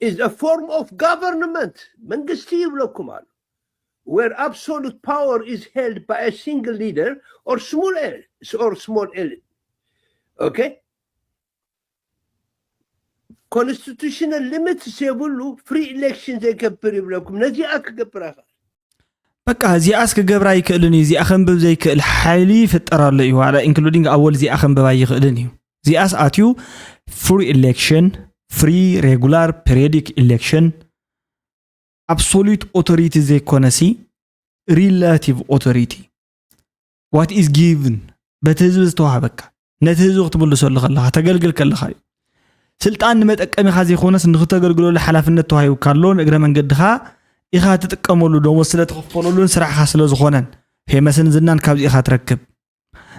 is a form of government መንግስቲ ይብለኩም ኣሎ where absolute power is held by a single leader or small elite or small elite okay constitutional limits የብሉ free election ዘይገብር ይብለኩም ነዚኣ ክገብር ኣይኽእል በቃ እዚኣስ ክገብራ ኣይክእልን እዩ እዚኣ ከንብብ ዘይክእል ሓይሊ ይፍጠር ኣሎ እዩ ዋላ including ኣወል እዚኣ ከንብብ ኣይኽእልን እዩ እዚኣስ ኣትዩ free election free regular periodic election absolute authority ዘይኮነሲ relative authority, what is given፣ በቲ ህዝቢ ዝተዋህበካ፣ ነቲ ህዝቢ ክትምልሰሉ ከለኻ፣ ተገልግል ከለኻ እዩ። ስልጣን ንመጠቀሚኻ ዘይኮነስ ንክተገልግለሉ ሓላፍነት ተዋሂቡካ ኣሎ። ንእግረ መንገድኻ ኢኻ ትጥቀመሉ፣ ደሞዝ ስለ ተኸፈለሉን ስራሕኻ ስለ ዝኾነን፣ ፌመስን ዝናን ካብዚ ኢኻ ትረክብ።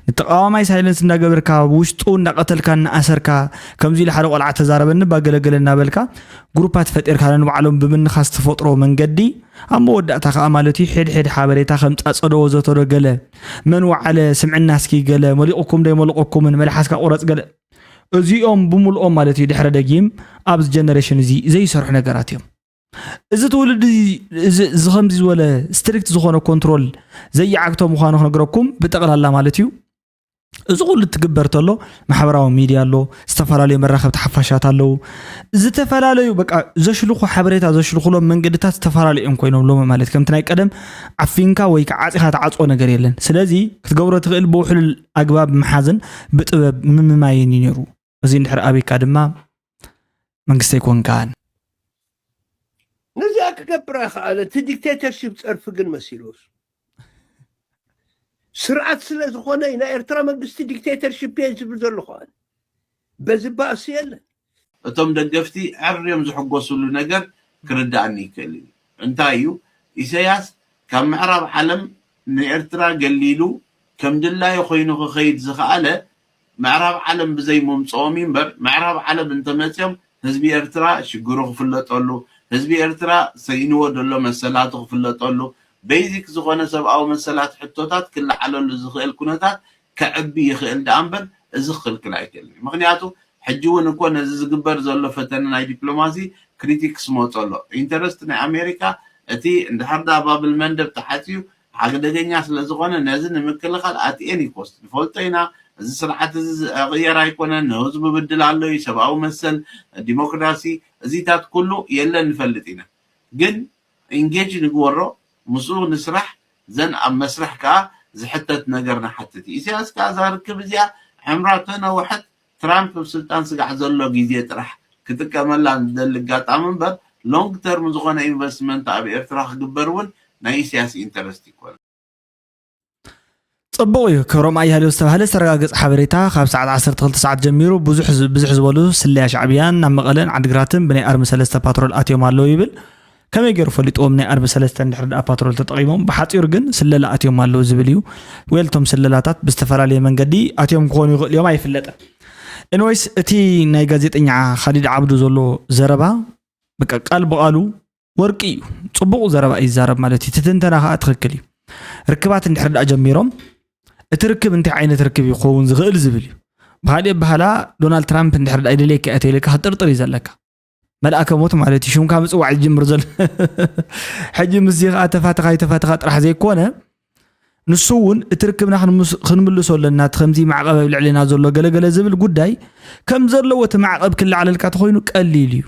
ንተቃዋማይ ሳይለንስ እንዳገበርካ፣ ውሽጡ እንዳቀተልካ እናኣሰርካ፣ ከምዚ ኢሉ ሓደ ቆልዓ ተዛረበኒ ባገለገለ እናበልካ፣ ግሩፓት ፈጢርካ፣ ነንባዕሎም ብምንኻስ ትፈጥሮ መንገዲ፣ ኣብ መወዳእታ ከኣ ማለት እዩ፣ ሕድሕድ ሓበሬታ ከም ጻጸዶ ወዘተዶ ገለ፣ መን ወዓለ፣ ስምዕና እስኪ ገለ፣ መሊቑኩም ዶ ኣይመለቐኩምን፣ መልሓስካ ቁረጽ ገለ። እዚኦም ብምልኦም ማለት እዩ፣ ድሕረ ደጊም ኣብዚ ጀነሬሽን እዚ ዘይሰርሑ ነገራት እዮም። እዚ ትውልዲ እዚ፣ እዚ ከምዚ ዝበለ ስትሪክት ዝኾነ ኮንትሮል ዘይዓግቶ ምዃኑ ክነግረኩም ብጠቕላላ ማለት እዩ። እዚ ኩሉ ትግበር ተሎ፣ ማሕበራዊ ሚድያ ኣሎ፣ ዝተፈላለዩ መራኸብቲ ሓፋሻት ኣለዉ። ዝተፈላለዩ በቃ ዘሽልኹ ሓበሬታ ዘሽልኹሎም መንገድታት ዝተፈላለዩ እዮም ኮይኖም ሎሚ ማለት ከምቲ ናይ ቀደም ዓፊንካ ወይ ከዓ ዓፂኻ ትዓፅዎ ነገር የለን። ስለዚ ክትገብሮ ትኽእል ብውሕሉል ኣግባብ ምሓዝን ብጥበብ ምምማይን እዩ ነይሩ። እዚ እንድሕር ኣበይካ ድማ መንግስቲ ኣይኮንካን። ነዚኣ ክገብር ኣይኸኣለ። እቲ ዲክቴተርሺፕ ፀርፊ ግን መሲሉ ስርዓት ስለ ዝኾነ እዩ ናይ ኤርትራ መንግስቲ ዲክቴተርሺፕ እየ ዝብል ዘሎ። ከኣለ በዚ ባእሲ የለን። እቶም ደገፍቲ ዕር እዮም ዝሕጎስሉ ነገር ክርዳእኒ ይክእል እዩ። እንታይ እዩ ኢሰያስ ካብ ምዕራብ ዓለም ንኤርትራ ገሊሉ ከም ድላዩ ኮይኑ ክኸይድ ዝኸኣለ ምዕራብ ዓለም ብዘይ ምምፅኦም እዩ እምበር ምዕራብ ዓለም እንተመፅኦም ህዝቢ ኤርትራ ሽግሩ ክፍለጠሉ ህዝቢ ኤርትራ ሰኢንዎ ዘሎ መሰላቱ ክፍለጠሉ ቤዚክ ዝኾነ ሰብኣዊ መሰላት ሕቶታት ክለዓለሉ ዝኽእል ኩነታት ከዕቢ ይኽእል ደኣ እምበር እዚ ክኽልክል ኣይክእልን እዩ። ምኽንያቱ ሕጂ እውን እኮ ነዚ ዝግበር ዘሎ ፈተነ ናይ ዲፕሎማሲ ክሪቲክስ መውፅ ኣሎ። ኢንተረስት ናይ ኣሜሪካ እቲ እንድሕር ደኣ ባብል መንደብ ተሓፅዩ ሓደገኛ ስለ ዝኾነ ነዚ ንምክልኻል ኣትኤን ይኮስት ንፈልጦ ኢና። እዚ ስርዓት እዚ ዝቕየር ኣይኮነን። ንህዝቡ ብድል ኣሎ እዩ። ሰብኣዊ መሰል፣ ዲሞክራሲ እዚታት ኩሉ የለን ንፈልጥ ኢና። ግን ኢንጌጅ ንግበሮ ምስኡ ንስራሕ ዘን ኣብ መስርሕ ከዓ ዝሕተት ነገር ንሓትት እዩ። ኢሳያስ ከዓ እዛ ርክብ እዚኣ ዕምራ ተነውሐት ትራምፕ ኣብ ስልጣን ስጋዕ ዘሎ ግዜ ጥራሕ ክጥቀመላ ዝደሊ ኣጋጣሚ እምበር ሎንግ ተርም ዝኾነ ኢንቨስትመንት ኣብ ኤርትራ ክግበር እውን ናይ ኢሳያስ ኢንተረስት ይኮነ። ጽቡቕ እዩ። ክብሮም ኣያሌው ዝተባህለ ዝተረጋገጸ ሓበሬታ ካብ ሰዓት ዓሰርተ ክልተ ሰዓት ጀሚሩ ብዙሕ ዝ- ብዝሕ ዝበሉ ስለያ ሻዕብያን ናብ መቐለን ዓድግራትን ብናይ ኣርሚ ሰለስተ ፓትሮል ኣትዮም ኣለዉ ይብል። ከመይ ገይሩ ፈሊጥዎም ናይ ኣርሚ ሰለስተ እንድሕር ደኣ ፓትሮል ተጠቒሞም? ብሓጺሩ ግን ስለላ ኣትዮም ኣለዉ ዝብል እዩ። ዌል እቶም ስለላታት ብዝተፈላለየ መንገዲ ኣትዮም ክኾኑ ይኽእሉ እዮም ኣይፍለጥን። ኤንወይስ እቲ ናይ ጋዜጠኛ ካሊድ ዓብዱ ዘሎ ዘረባ በቃ ቃል ብቓሉ ወርቂ እዩ። ጽቡቕ ዘረባ እዩ ዝዛረብ ማለት እዩ። እቲ ትንተና ከዓ ትኽክል እዩ። ርክባት እንድሕር ደኣ ጀሚሮም እቲ ርክብ እንታይ ዓይነት ርክብ ይኸውን ዝኽእል ዝብል እዩ። ብኻሊእ ኣበሃህላ ዶናልድ ትራምፕ እንድሕር ደኣ ይደልየካ እየ ተይልካ ክትጥርጥር እዩ ዘለካ። መልኣከ ሞት ማለት እዩ። ሽምካ ምጽዋዕ ዝጅምር ዘሎ ሕጂ ምስዚ ከዓ ተፋተኻ ይተፋተኻ ጥራሕ ዘይኮነ ንሱ እውን እቲ ርክብና ክንምስ- ክንምልሶ ኣለና እቲ ከምዚ ማዕቐብ ኣብ ልዕሌና ዘሎ ገለገለ ዝብል ጉዳይ ከም ዘለዎ እቲ ማዕቐብ ክለዓለልካ ተኾይኑ ቀሊል እዩ።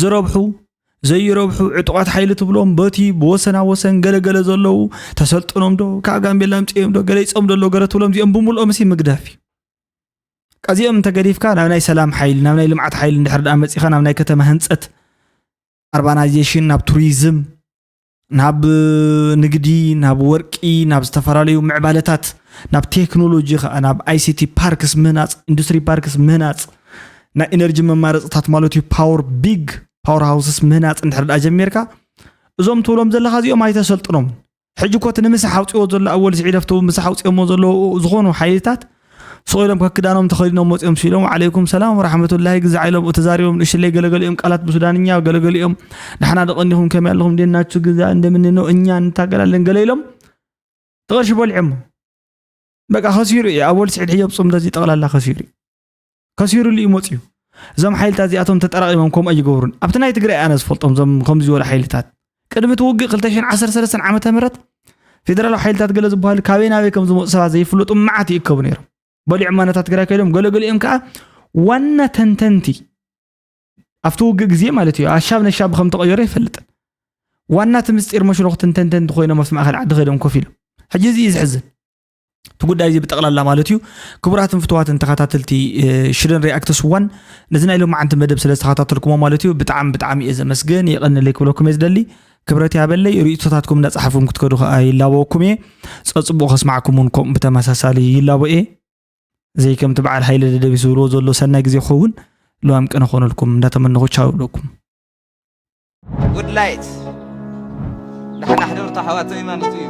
ዝረብሑ ዘይረብሑ ዕጡቓት ሓይሊ ትብሎም በቲ ብወሰና ወሰን ገለገለ ዘለዉ ተሰልጥኖም ዶ ካብ ጋምቤላ ምፅኦም ዶ ገለይፆም ዶ ኣለዉ ገለ ትብሎም እዚኦም ብምልኦም ሲ ምግዳፍ እዩ። ቀዚኦም እንተገዲፍካ ናብ ናይ ሰላም ሓይሊ ናብ ናይ ልምዓት ሓይሊ እንድሕር ደኣ መፂኻ ናብ ናይ ከተማ ህንፀት ኣርባናይዜሽን ናብ ቱሪዝም ናብ ንግዲ ናብ ወርቂ ናብ ዝተፈላለዩ ምዕባለታት ናብ ቴክኖሎጂ ከዓ ናብ ኣይሲቲ ፓርክስ ምህናፅ ኢንዱስትሪ ፓርክስ ምህናፅ ናይ ኢነርጂ መማረፅታት ማለት እዩ ፓወር ቢግ ፓወር ሃውስስ ምህናፅ እንድሕር ደኣ ጀሚርካ እዞም ትብሎም ዘለካ እዚኦም ኣይተሰልጥኖም ሕጂ ኮት ንምሳሕ ኣውፅዎ ዘሎ ኣወል ስዒድ ኣብቲ ምሳሕ ኣውፅኦሞ ዘለዉ ዝኾኑ ሓይልታት ስቕ ኢሎም ከክዳኖም ተኸዲኖም መፅኦም ሲሎም ዓለይኩም ሰላም ወራሕመቱላሂ ግዛዕ ኢሎም ተዛሪቦም ንእሽለይ ገለገሊኦም ቃላት ብሱዳንኛ ገለገሊኦም ንሕና ደቐኒኹም ከመይ ኣለኹም እንዴት ናችሁ ግዛ እንደምን ነው እኛ እንታገላለን ገለ ኢሎም ተቐርሺ በሊዖሞ በቃ ከሲሩ እዩ ኣወል ስዒድ ሕጂ ኣብፅም እንደዚ ጠቕላላ ከሲሩ እዩ ከሲሩሉ እዩ መፅዩ እዞም ሓይልታት እዚኣቶም ተጠራቒሞም ከምኡ ኣይገብሩን ኣብቲ ናይ ትግራይ ኣነ ዝፈልጦም እዞም ከምዚ ዝበሉ ሓይልታት ቅድሚ እቲ ውግእ ክልተ ሽሕን ዓሰርተ ሰለስተን ዓመተ ምህረት ፌደራላዊ ሓይልታት ገለ ዝበሃሉ ካበይ ናበይ ከም ዝመፁ ሰባት ዘይፍለጡ መዓት ይእከቡ ነይሮም በሊዖም ማነታት ትግራይ ከይዶም ገለገሊኦም ከዓ ዋና ተንተንቲ ኣብቲ ውግእ ግዜ ማለት እዩ ኣሻብ ነሻብ ከም ተቐየሩ ይፈልጥን ዋና እቲ ምስጢር መሽረኽትን ተንተንቲ ኮይኖም ኣብቲ ማእኸል ዓዲ ከይዶም ኮፍ ኢሎም ሕጂ እዚ እዩ ዝሕዝን እቲ ጉዳይ እዚ ብጠቕላላ ማለት እዩ። ክቡራትን ፍትዋትን ተኸታተልቲ ሽደን ሪኣክትስ ዋን፣ ነዚ ናይ ሎማዓንቲ መደብ ስለ ዝተኸታተልኩሞ ማለት እዩ ብጣዕሚ ብጣዕሚ እየ ዘመስግን፣ የቐንለይ ክብለኩም እየ ዝደሊ። ክብረት ያበለይ። ርእቶታትኩም እንዳጻሓፍኩም ክትከዱ ከኣ ይላበወኩም እየ። ጸጽቡቕ ከስማዕኩም እውን ከምኡ ብተመሳሳሊ ይላቦ እየ። ዘይ ከምቲ በዓል ሃይለ ደደቢት ዝብልዎ ዘሎ ሰናይ ግዜ ክኸውን ልዋም ቅነ ኾነልኩም እንዳተመነኹ ቻው ይብለኩም። ጉድ ላይት ዳሕና ሕደርታ ሓዋተይ ማለት እዩ።